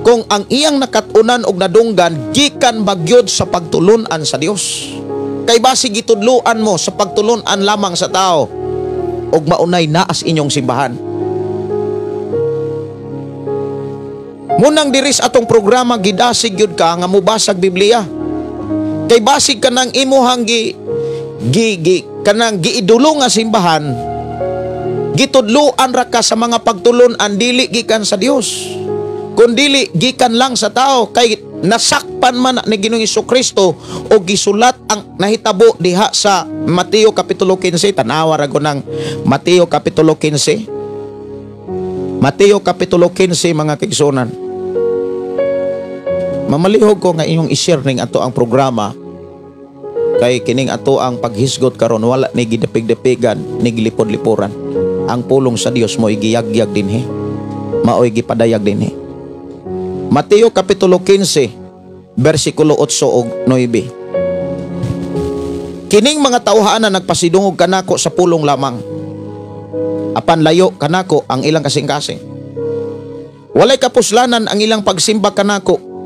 Kung ang iyang nakatunan og nadunggan gikan bagyod sa pagtulunan sa Dios. Kay basi gitudloan mo sa pagtulunan lamang sa tao og maunay naas inyong simbahan. Munang diris atong programa gidasig gyud ka nga mobasag Biblia. Kay basig kanang imuhang gi, gi, gi kanang giidulo nga simbahan, gitudloan ra ka sa mga pagtulun-an dili gikan sa Dios, kundili gikan lang sa tao. Kay nasakpan man ni Ginoong Hesukristo o gisulat ang nahitabo diha sa Mateo Kapitulo 15. Tanawa ra ko ng Mateo Kapitulo 15. Mateo Kapitulo 15 mga kaigsuonan. Mamalihog ko nga inyong i-share ning ato ang programa kay kining ato ang paghisgot karon wala ni gidapig-dapigan ni gilipod-lipuran. Ang pulong sa Dios mo igiyagyag dinhi, maoy gipadayag dinhi. Mateo Kapitulo 15 bersikulo 8 ug 9. Kining mga tawhana nagpasidungog kanako sa pulong lamang, apan layo kanako ang ilang kasing-kasing. Walay kapuslanan ang ilang pagsimba kanako,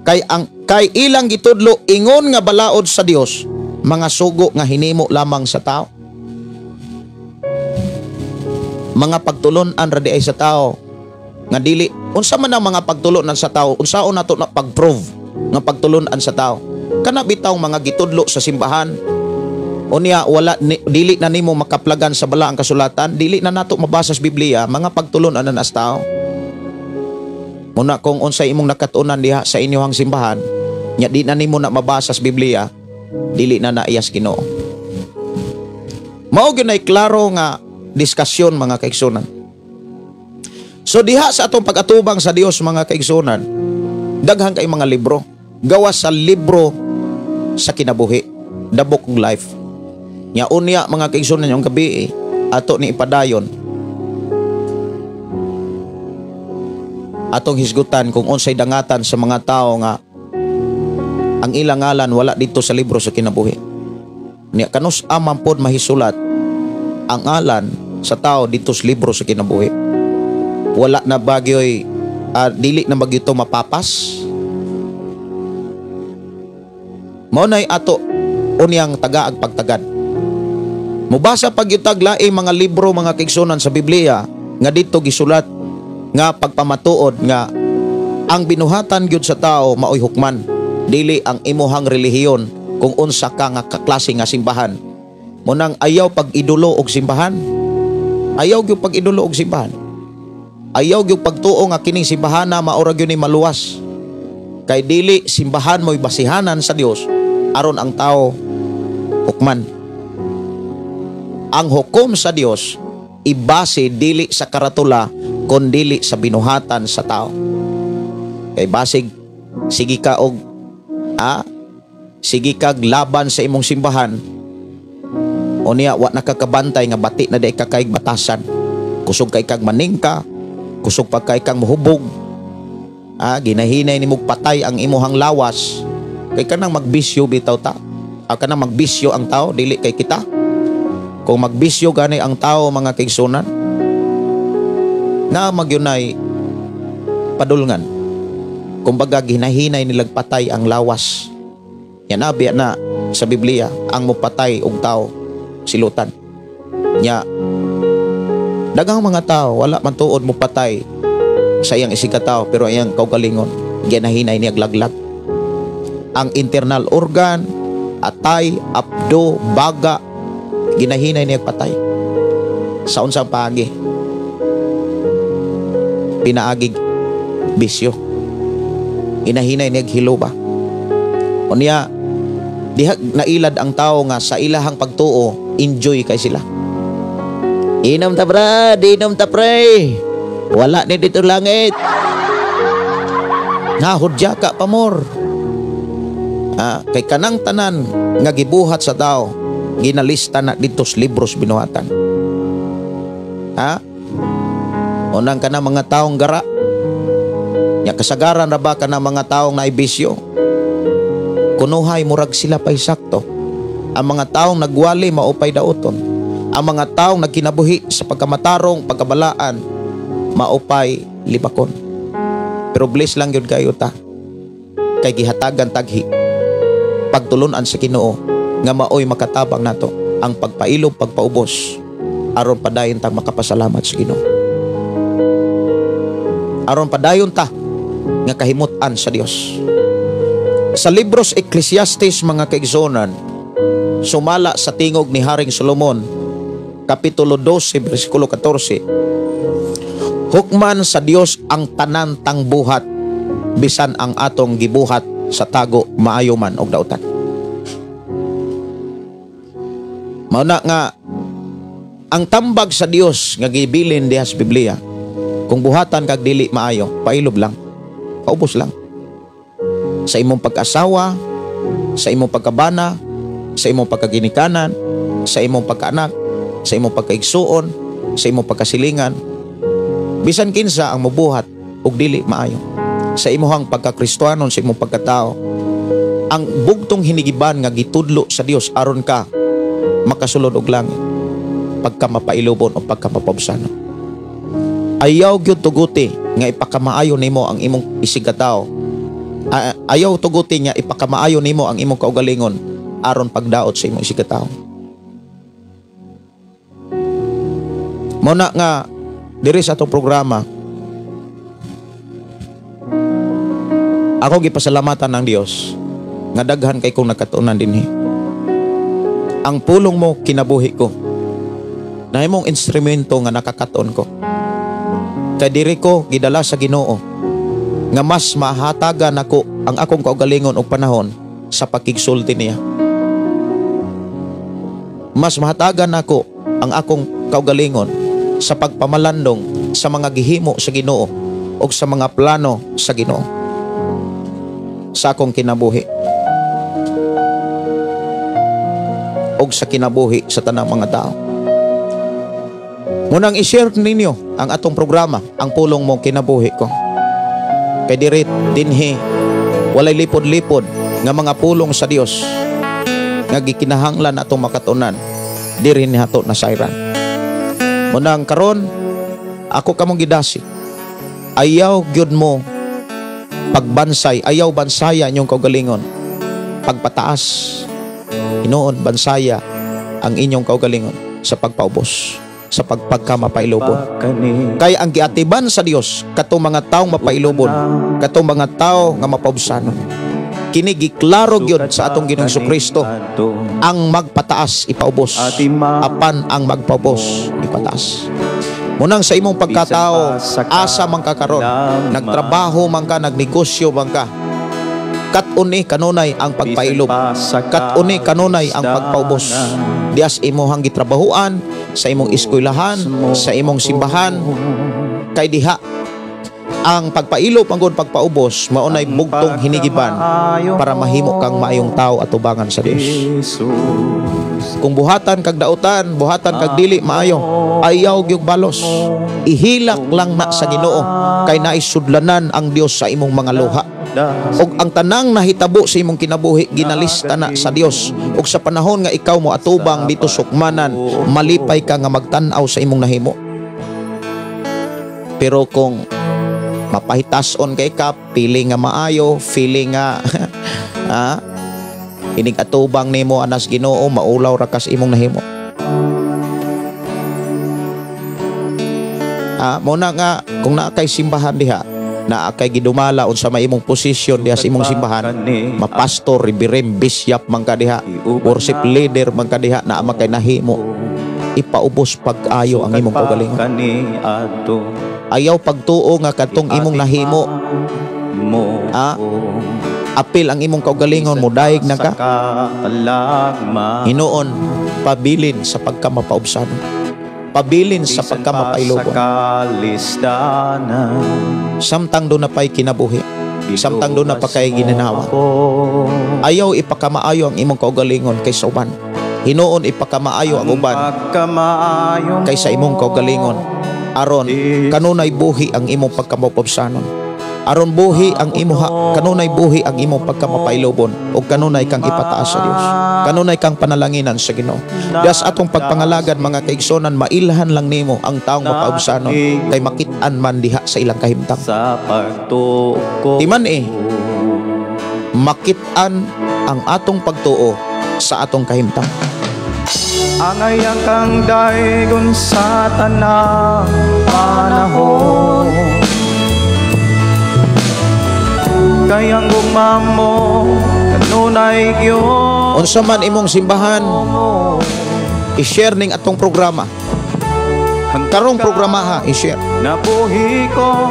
kay ang kay ilang gitudlo ingon nga balaod sa Dios, mga sugo nga hinimo lamang sa tao. Mga pagtulon-an ra di ay sa tao nga dili unsa man ang mga pagtulon-an sa tao, unsaon nato na pag-prove nga pagtulon-an sa tao? Kana bitaw mga gitudlo sa simbahan. Unya wala ni, dili na nimo makaplagan sa balaang kasulatan, dili na nato mabasa sa Biblia mga pagtulon-an na sa tao. Muna kung unsay imong nakatunan diha sa inyong simbahan, nya di na nimo na mabasa sa Biblia, dili na naiyas Ginoo. Mao gyud nay klaro nga diskusyon mga kaigsunan. So diha sa atong pag-atubang sa Dios mga kaigsunan, daghan kay mga libro. Gawas sa libro sa kinabuhi, the book of life. Nya unya mga kaigsunan yung gabi ato ni ipadayon. Atong hisgutan kung unsay dangatan sa mga tao nga ang ilang ngalan wala dito sa libro sa kinabuhi. Nya kanus amang pod mahisulat ang ngalan sa tao dito sa libro sa kinabuhi. Wala na bagyoy dili na bagyo to mapapas. Mao nay ato unyang tagaag pagtagad. Mubasa pagyutag laing mga libro mga kaigsunan sa Biblia nga dito gisulat nga pagpamatuod nga ang binuhatan gyud sa tao maoy hukman, dili ang imuhang relihiyon kung unsa ka nga kaklase nga simbahan. Munang ayaw pag-idulo og simbahan. Ayaw gyud pag-idulo og simbahan. Ayaw gyud pagtuo nga kining simbahana maora gyud ni maluwas. Kay dili simbahan mo'y basihanan sa Dios aron ang tao hukman. Ang hukom sa Dios ibase dili sa karatula kundili sa binuhatan sa tao. Kay basig sige ka og sige kag laban sa imong simbahan, unya wa nakakabantay nga bati na di ka kay batasan. Kusog kay kag maningka, kusog pa kay kang mohubog. Ginahinay nimog patay ang imuhang lawas. Kay kanang magbisyo bitaw ta. Kanang magbisyo ang tao dili kay kita. Kung magbisyo gani ang tao mga kaigsunan, na magyunay padulngan. Kumbaga ginahinay nilag patay ang lawas. Yan abi na sa Biblia ang mopatay og tao silutan. Nya daghang mga tao wala man tuod mopatay sa iyang isig ka tao, pero iyang kaugalingon ginahinay niya laglag. Ang internal organ, atay, abdo, baga, ginahinay niya patay. Sa unsang paagi? Pinaagig bisyo. Ginahinay niya hilo ba? Unya Diha nailad ang tao nga sa ilahang pagtuo, enjoy kay sila. Inom ta brad, inom ta pre. Wala ni dito langit. Nga hudya ka pamor. Kay kanang tanan nga gibuhat sa tao, ginalista na dito sa libros binuhatan. Ha? Unang ka na mga taong gara. Nya kasagaran ra ba ka na mga taong naibisyo? Kunuhay murag sila pay sakto. Ang mga taong nagwali maupay dauton. Ang mga taong nagkinabuhi sa pagkamatarong, pagkabalaan, maupay libakon. Pero bless lang yun kayo ta. Kay gihatagan taghi. Pagtulunan sa Ginoo nga maoy makatabang nato ang pagpailob, pagpaubos, aron padayon tang makapasalamat sa Ginoo. Aron padayon ta nga kahimut-an sa Dios. Sa libros Ecclesiastes, mga kaigsuonan, sumala sa tingog ni Haring Solomon, Kapitulo 12, versikulo 14, hukman sa Dios ang tanan tang buhat, bisan ang atong gibuhat sa tago, maayo man og dautan. Mao na nga ang tambag sa Dios nga gibilin diha sa Biblia, kung buhatan kag dili maayo, pailob lang, paubos lang. Sa imong pag-asawa, sa imong pagkabana, sa imong pagkaginikanan, sa imong pagkaanak, sa imong pagkaigsuon, sa imong pagkasilingan, bisan kinsa ang mobuhat og dili maayo. Sa imong pagkakristohanon, sa imong pagkatao, ang bugtong hinigiban nga gitudlo sa Dios aron ka makasulod og langit, pagka mapailubon o pagka mapabsanon. Ayaw gyud tuguti nga ipakamaayo nimo ang imong isigkatao. Ayaw tuguti nga ipakamaayo nimo ang imong kaugalingon aron pagdaot sa imong isigkatao. Mao na nga diri sa atong programa, ako gipasalamatan ng Dios nga daghan kay kong nakatunan dinhi. Ang pulong mo kinabuhi ko. Nahimong instrumento nga nakakaton ko. Kay diri ko gidala sa Ginoo nga mas mahatagan nako ang akong kaugalingon og panahon sa pakigsulti niya. Mas mahatagan nako ang akong kaugalingon sa pagpamalandong sa mga gihimo sa Ginoo og sa mga plano sa Ginoo sa akong kinabuhi og sa kinabuhi sa tanang mga tao. Munang i-share ninyo ang atong programa, ang pulong mo kinabuhi ko. Kay diri dinhi walay lipod-lipod nga mga pulong sa Dios nga gikinahanglan atong makatunan, diri ni hato nasayran. Munang karon ako kamong gidasi, ayaw gyud mo pagbansay, ayaw bansaya inyong kaugalingon, pagpataas. Hinuon bansaya ang inyong kaugalingon sa pagpaubos, sa pagpagkamapailubon. Kay ang giatiban sa Dios katong mga taong mapailubon, katong mga tao nga mapaubsanon. Kini giklaro gyud sa atong Ginoong Kristo, ang magpataas ipaubos, apan ang magpaubos ipataas. Munang sa imong pagkatao, asa man ka karon, nagtrabaho man ka, nagnegosyo man ka, kat-uni kanunay ang pagpailob, kat-uni kanunay ang pagpaubos. Dias imuhang gitrabahuan, sa imong eskwelahan, sa imong simbahan, kay diha ang pagpailob ang pagpaubos maunay bugtong hinigiban para mahimo kang maayong tao at tubangan sa Dios. Kung buhatan kag dautan, buhatan kag dili maayo, ayaw gyud balos. Ihilak lang na sa Ginoo kay naisudlanan ang Dios sa imong mga luha. Og ang tanang nahitabo sa imong kinabuhi ginalista na sa Dios. Og sa panahon nga ikaw mo atubang dito sukmanan, malipay ka nga magtan-aw sa imong nahimo. Pero kung mapahitason kay ka, feeling nga maayo, feeling nga inig atubang nimo anas Ginoo, maulaw ra kas imong nahimo. Mo na nga kung naa kay simbahan diha, naa kay gidumala unsa may imong posisyon diha sa imong simbahan, mapastor, reverend, bishop man ka diha, worship leader man ka diha, naa man kay nahimo, ipaubos pag-ayo ang imong kaugalingon. Ayaw pagtuo nga katong imong nahimo, Apil ang imong kaugalingon, mudayeg na ka. Sa katalagman. Hinuon, pabilin sa pagkamapaubsanon. Pabilin sa Bisan pa pagkamapailobon. sa kalisdanan. Samtang duna pa'y kinabuhi. Samtang duna pa kay gininawa. Ako. Ayaw ipakamaayo ang imong kaugalingon kaysa uban. Hinuon, ipakamaayo ang uban Pagkamaayo mo. Kaysa imong kaugalingon. Aron kanunay buhi ang imong pagkamapaubsanon. Aron buhi ang imo kanunay buhi ang imong pagkamapailobon ug kanunay kang ipataas sa Dios. Kanunay kang panalanginan sa Ginoo. Diha sa atong pagpangalagad, mga kaigsonan, mailhan lang nimo ang taong mapaubsanon kay makit-an man diha sa ilang kahimtang. Sa pagtuo ko. Di man eh, makit-an ang atong pagtuo sa atong kahimtang. Angay ang kang daygon sa tanang panahon. Kay ang gugma mo kanunay gyud. Unsa man imong simbahan, i-share ning atong programa. Karong programa ha, i-share. Nabuhi ko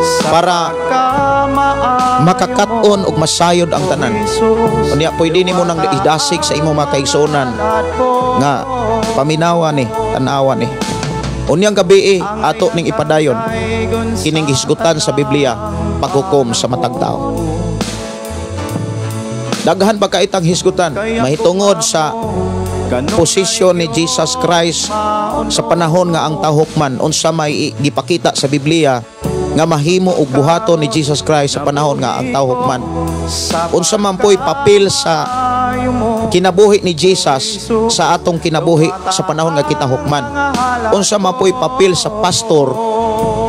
sa Para pagkamaayo makakat-on ug masayod ang tanan. Jesus. Unya pwede nimo nang idasig sa imong mga kaigsuonan nga paminawa ni, tan-awa ni. Unyang gabi eh, ato ning ipadayon kining hisgutan sa Biblia, paghukom sa matag tao. Daghan pa kaitang hisgutan mahitungod sa posisyon ni Jesus Christ sa panahon nga ang tao hukman, unsa may gipakita sa Biblia nga mahimo og buhaton ni Jesus Christ sa panahon nga ang tao hukman, unsa man po'y papel sa kinabuhi ni Jesus sa atong kinabuhi sa panahon nga kita hukman, unsa man po'y papel sa pastor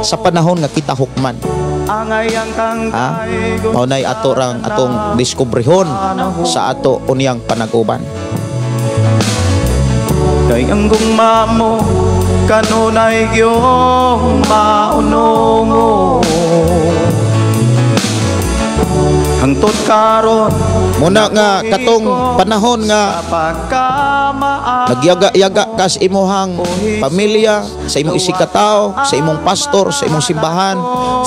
sa panahon nga kita hukman. Ha, mao nay ato rang atong diskubrihon sa ato unyang panaguban. Kay ang gugma mo kanunay gyud maunongo. Hangtod karon. Muna nga katong panahon nga nagyaga-yaga ka sa imuhang pamilya, sa imong isigkatao, sa imong pastor, sa imong simbahan,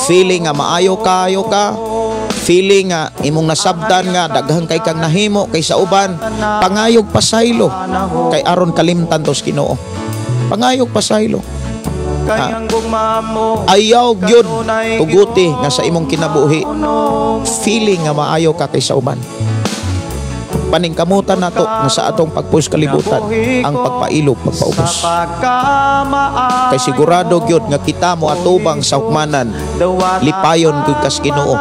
feeling nga maayo kayo ka, feeling nga imong nasabtan nga daghan kay kang nahimo kaysa uban, pangayog pasaylo kay aron kalimtan tos Ginoo. Pangayog pasaylo. Kay ang gugma mo Ayaw gyud tuguti nga sa imong kinabuhi feeling nga maayo ka kaysa uban. Paningkamutan nato nga sa atong pagpuyo sa kalibutan ang pagpailob, pagpaubos. Kay sigurado gyud nga kita mo atubang sa hukmanan, lipayon gyud kas Ginoo.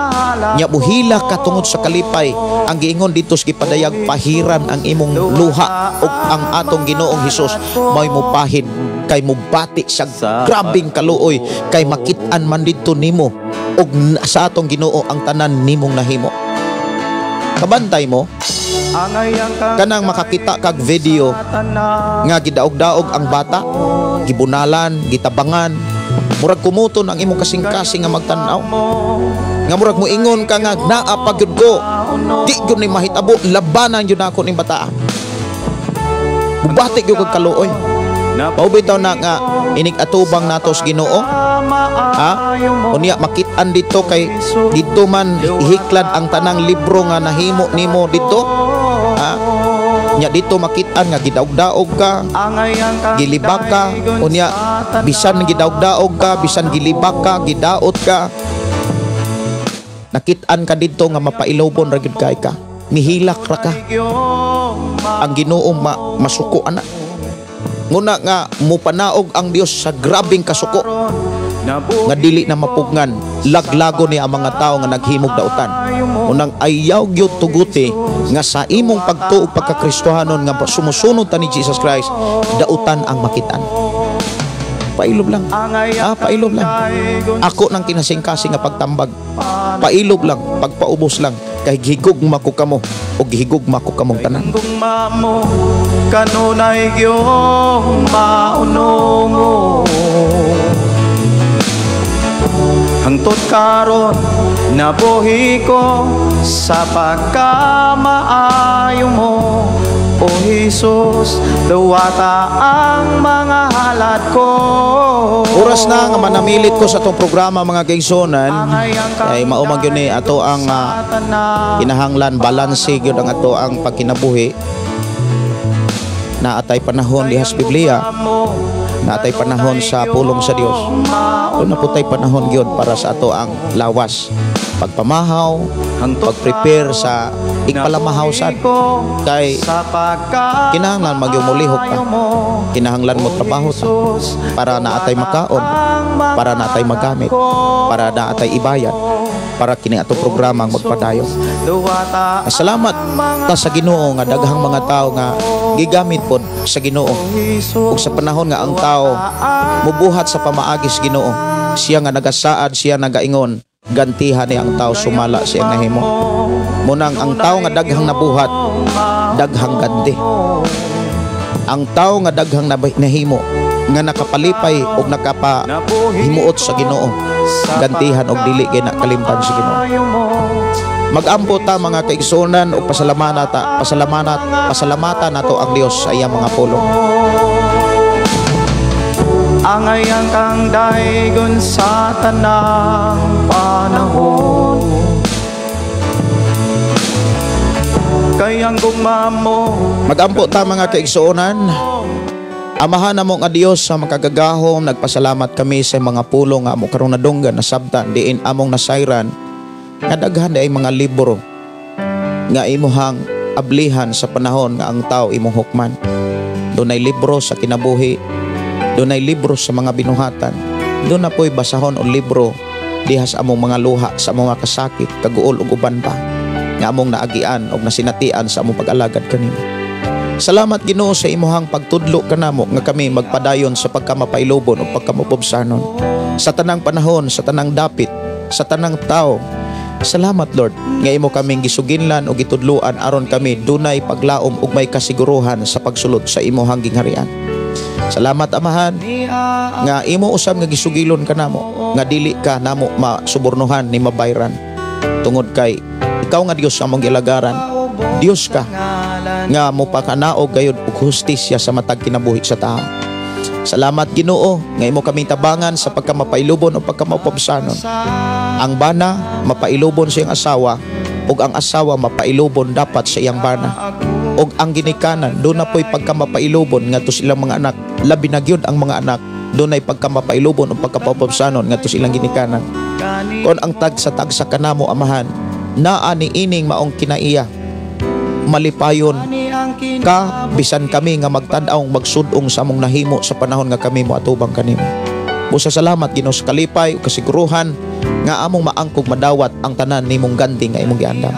Nya buhila ka tungod sa kalipay. Ang giingon dito sa gipadayag, pahiran ang imong luha ug ang atong Ginoong Hesus mao'y mupahid kay mubati sa grabing kaluoy kay makit-an man didto nimo ug sa atong Ginoo ang tanan nimong nahimo. Kabantay mo kanang makakita kag video nga gidaog-daog ang bata, gibunalan, gitabangan, murag kumuton ang imong kasing-kasing nga magtan-aw. Nga murag moingon ka nga naa pa gyud ko. Di gyud ni mahitabo, labanan gyud nako ning bata. Bubati gyud kag kaluoy. Mao bitaw na nga inig atubang nato sa Ginoo. Ha? Unya makit-an dito kay dito man ihiklad ang tanang libro nga nahimo nimo dito. Ha? Nya dito makit-an nga gidaog-daog ka, gilibak ka, unya bisan gidaog-daog ka, bisan gilibak ka, gidaot ka. Nakit-an ka dito nga mapailobon ra gyud kay ka. Mihilak ra ka. Ang Ginoo masuko ana. Nguna nga mupanaog ang Dios sa grabing kasuko nga dili na mapugngan, laglago niya ang mga tao nga naghimog dautan. Unang ayaw gyud tuguti nga sa imong pagtuo pagkakristohanon nga sumusunod ta ni Jesus Christ, dautan ang makitan. Pailob lang. Ah, pailob lang. Ako nang kinasingkasing nga pagtambag. Pailob lang, pagpaubos lang kay gihigugma ko kamo o gihigugma ko kamong tanan. Gugma mo kanunay gyud maunongo. Hangtod karon nabuhi ko sa pagkamaayo mo. O Jesus, duwata ang mga halad. Alagad ko. Oras na nga manamilit ko sa atong programa, mga kaigsuonan, ay mao man gyud ni ato ang kinahanglan balanse gyud ang ato ang pagkinabuhi. Naa tay panahon diha sa Biblia, naa tay panahon sa pulong sa Dios. Duna pud tay panahon gyud para sa ato ang lawas. Pagpamahaw, pag-prepare sa igpalamahaw sad kay kinahanglan magyud molihok ka. Kinahanglan mo trabaho ta para naa tay makaon, para naa tay magamit, para naa tay ibayad, para kini atong programa ang magpadayon. Salamat ta sa Ginoo nga daghang mga tao nga gigamit pod sa Ginoo. Ug sa panahon nga ang tao mubuhat sa pamaagi sa Ginoo, siya nga nagasaad, siya nagaingon, gantihan ni ang tao sumala siyang nahimo. Munang ang tao nga daghang nabuhat, daghang ganti. Ang tao nga daghang nahimo, nga nakapalipay og nakapahimuot sa Ginoo, gantihan og dili kay nakalimtan sa Ginoo. Magampo ta, mga kaigsuonan, og pasalamatan nato ang Dios sa iyang mga pulong. Angayang kang daygon sa tanang panahon, kay ang gugma mo. Magampo ta, mga kaigsuonan. Amahan namo nga Dios sa makagagahom, nagpasalamat kami sa mga pulong nga amo karong nadunggan, nasabtan, diin among nasayran nga daghan ay mga libro nga imuhang ablihan sa panahon nga ang tao imong hukman. Dunay libro sa kinabuhi, dunay libro sa mga binuhatan, doon na po'y basahon o libro diha sa among mga luha, sa among mga kasakit, kaguol ug uban pa nga among naagian og nasinatian sa among pag-alagad kanimo. Salamat Ginoo sa imuhang pagtudlo kanamo nga kami magpadayon sa pagkamapailobon o pagkamapubsanon sa tanang panahon, sa tanang dapit, sa tanang tao. Salamat Lord nga imo kaming gisuginlan o gitudloan aron kami dunay paglaom ug may kasiguruhan sa pagsulod sa imuhang gingharian. Salamat Amahan nga imo usab nga gisugilon kanamo nga dili ka namo masubornohan ni mabayran, tungod kay ikaw nga Dios among gilagaran. Dios ka nga mopakanaog gayud og hustisya sa matag kinabuhi sa tao. Salamat Ginoo nga imo kaming tabangan sa pagkamapailubon o pagkamapabsanon. Ang bana mapailubon sa iyang asawa ug ang asawa mapailubon dapat sa iyang bana. Ug ang ginikanan doon na po'y pagkamapailubon ngadto sa ilang mga anak. Labi na gyud ang mga anak dunay pagkamapailubon o pagkapapabsanon ngadto sa ilang ginikanan. Kon ang tagsa-tagsa kanamo Amahan, naa ni ining maong kinaiya, malipayon ka bisan kami nga magtan-aw magsud-ong sa among nahimo sa panahon nga kami moatubang kanimo. Busa salamat Ginoo sa kalipay ug kasiguruhan nga among maangkog madawat ang tanan nimong ganti nga imong giandam.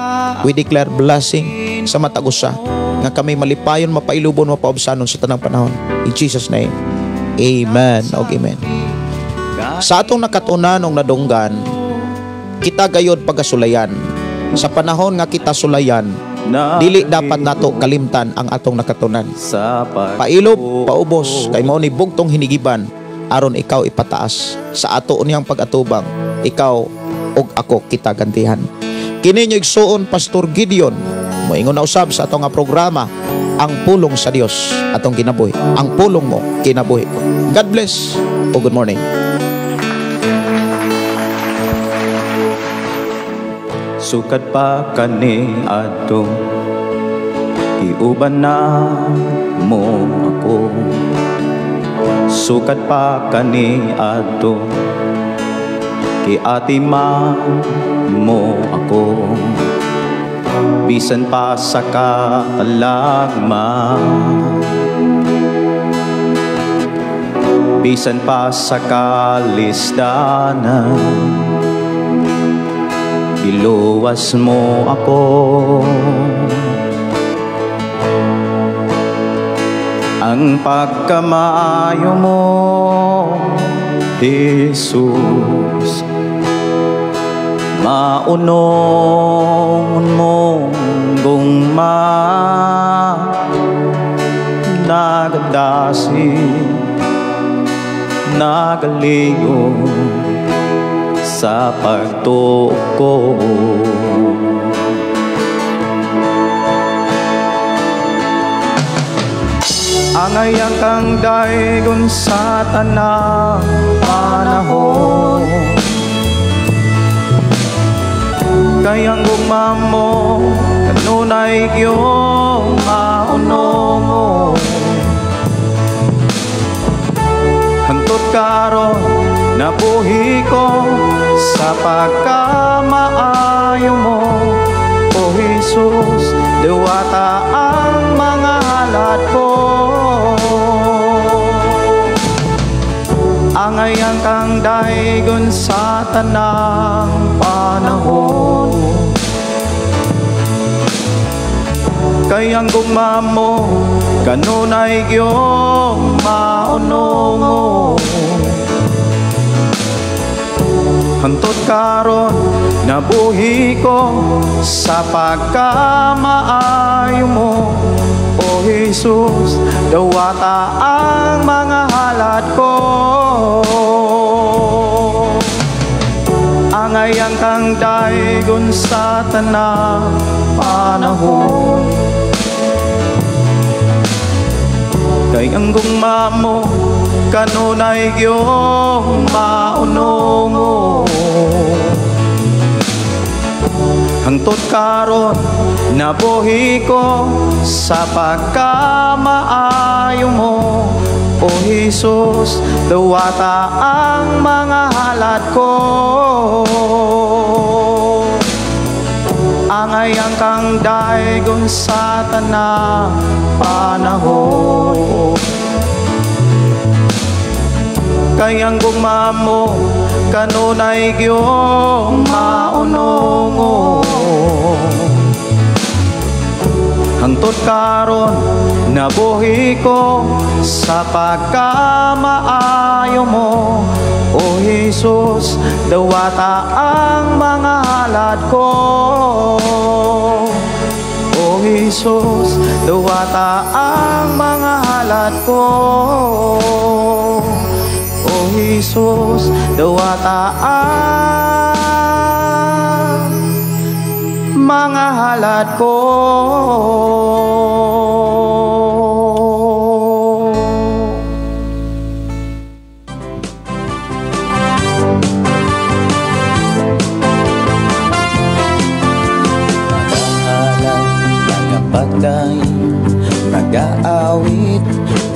We declare blessing sa matag usa nga kami malipayon, mapailubon, mapaubsanon sa tanang panahon. In Jesus name, amen og amen. Sa atong nakatunan og nadunggan, kita gayod pagkasulayan. Sa panahon nga kita sulayan, dili dapat nato kalimtan ang atong nakatunan. Pailob, paubos, kay mao ni bugtong hinigiban aron ikaw ipataas sa ato niyang pag-atubang. Ikaw ug ako kita gantihan. Kini inyo igsuon Pastor Gideon, moingon na usab sa atong nga programa, ang pulong sa Dios atong kinabuhi. Ang pulong mo kinabuhi ko. God bless o good morning. Sukad pa kani adto, giuban na mo ako. Sukad pa kani adto, giatiman mo ako. Bisan pa sa katalagman, bisan pa sa kalisdanan, giluwas mo ako. Ang pagkamaayo mo, Jesus, maunon mong gugma, nagadasi, nagaligo sa pagtuo ko. Angayang kang daygon sa tanang panahon. Kay ang gugma mo kanunay giyong maunongon. Hangtod karon nabuhi ko sa pagkamaayo mo. O Jesus, diwata ang mga halad ko. Angayang kang daygon sa tanang panahon. Kay ang gugma mo kanunay giyong maunongon. Hangtod karon nabuhi ko sa pagkamaayo mo. O Jesus, dawata ang mga halad ko. Angayang kang daygon sa tanang panahon. Kay ang gugma mo kanunay giyong maunongon. Hangtod karon nabuhi ko sa pagkamaayo mo. O Jesus, dawata ang mga halad ko. Angayang kang daygon sa tanang panahon. Kay ang gugma mo kanunay giyong maunongon. Hangtod karon nabuhi ko sa pagkamaayo mo. O Jesus, dawata ang mga halad ko. O Jesus, dawata ang mga halad ko. O Jesus, dawata ang mga halad ko. Magahalad, magapagday, magaawit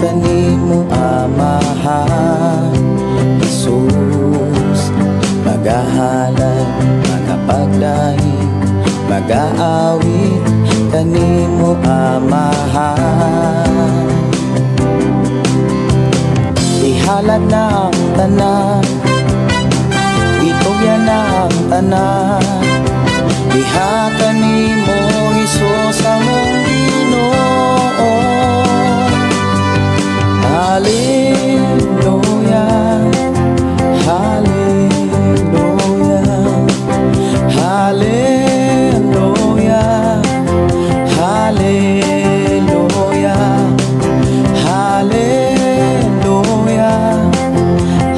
kanimo Amahan Jesus. Magahalad, magapagday, magaawit kanimo Amahan. Ihalad na ang tanan, itugyan na ang tanan, diha kanimo Hesus among Ginoo. Hallelujah, hallelujah, hallelujah, hallelujah, hallelujah,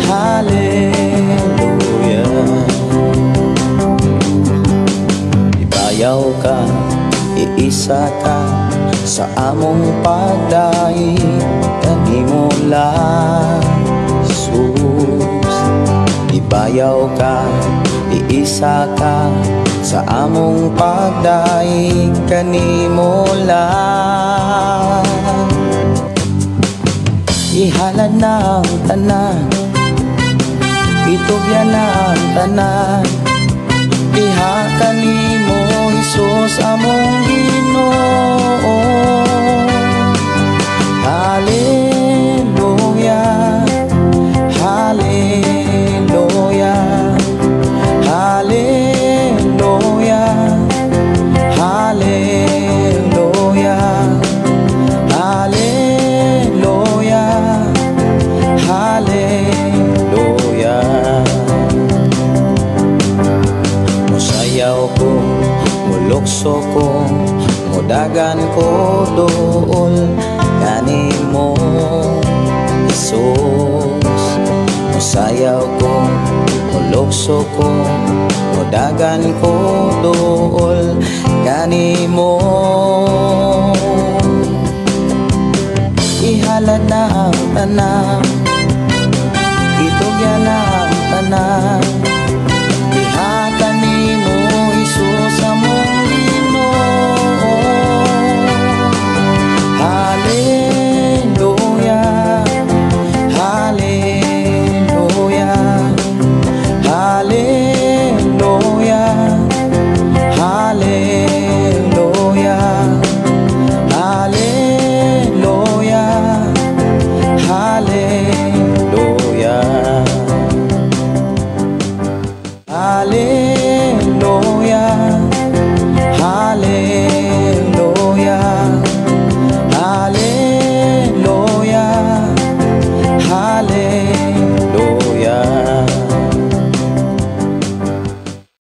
hallelujah. Ibayaw ka, iisa ka sa among pagdaig kanimo lang, Jesus. Ibayaw ka, iisa ka sa among pagdaig kanimo lang. Ihalad na ang tanan, itugyan na ang tanan, diha kanimo Hesus among Ginoo. Hallelujah, hallelujah, hallelujah, hallelujah, hallelujah, hallelujah. Musayaw ko, mulukso ko, mudagan ko dool kanimo Hesus. Musayaw ko, mulukso ko, mudagan ko dool kanimo. Ihalad Tanaw, tanaw.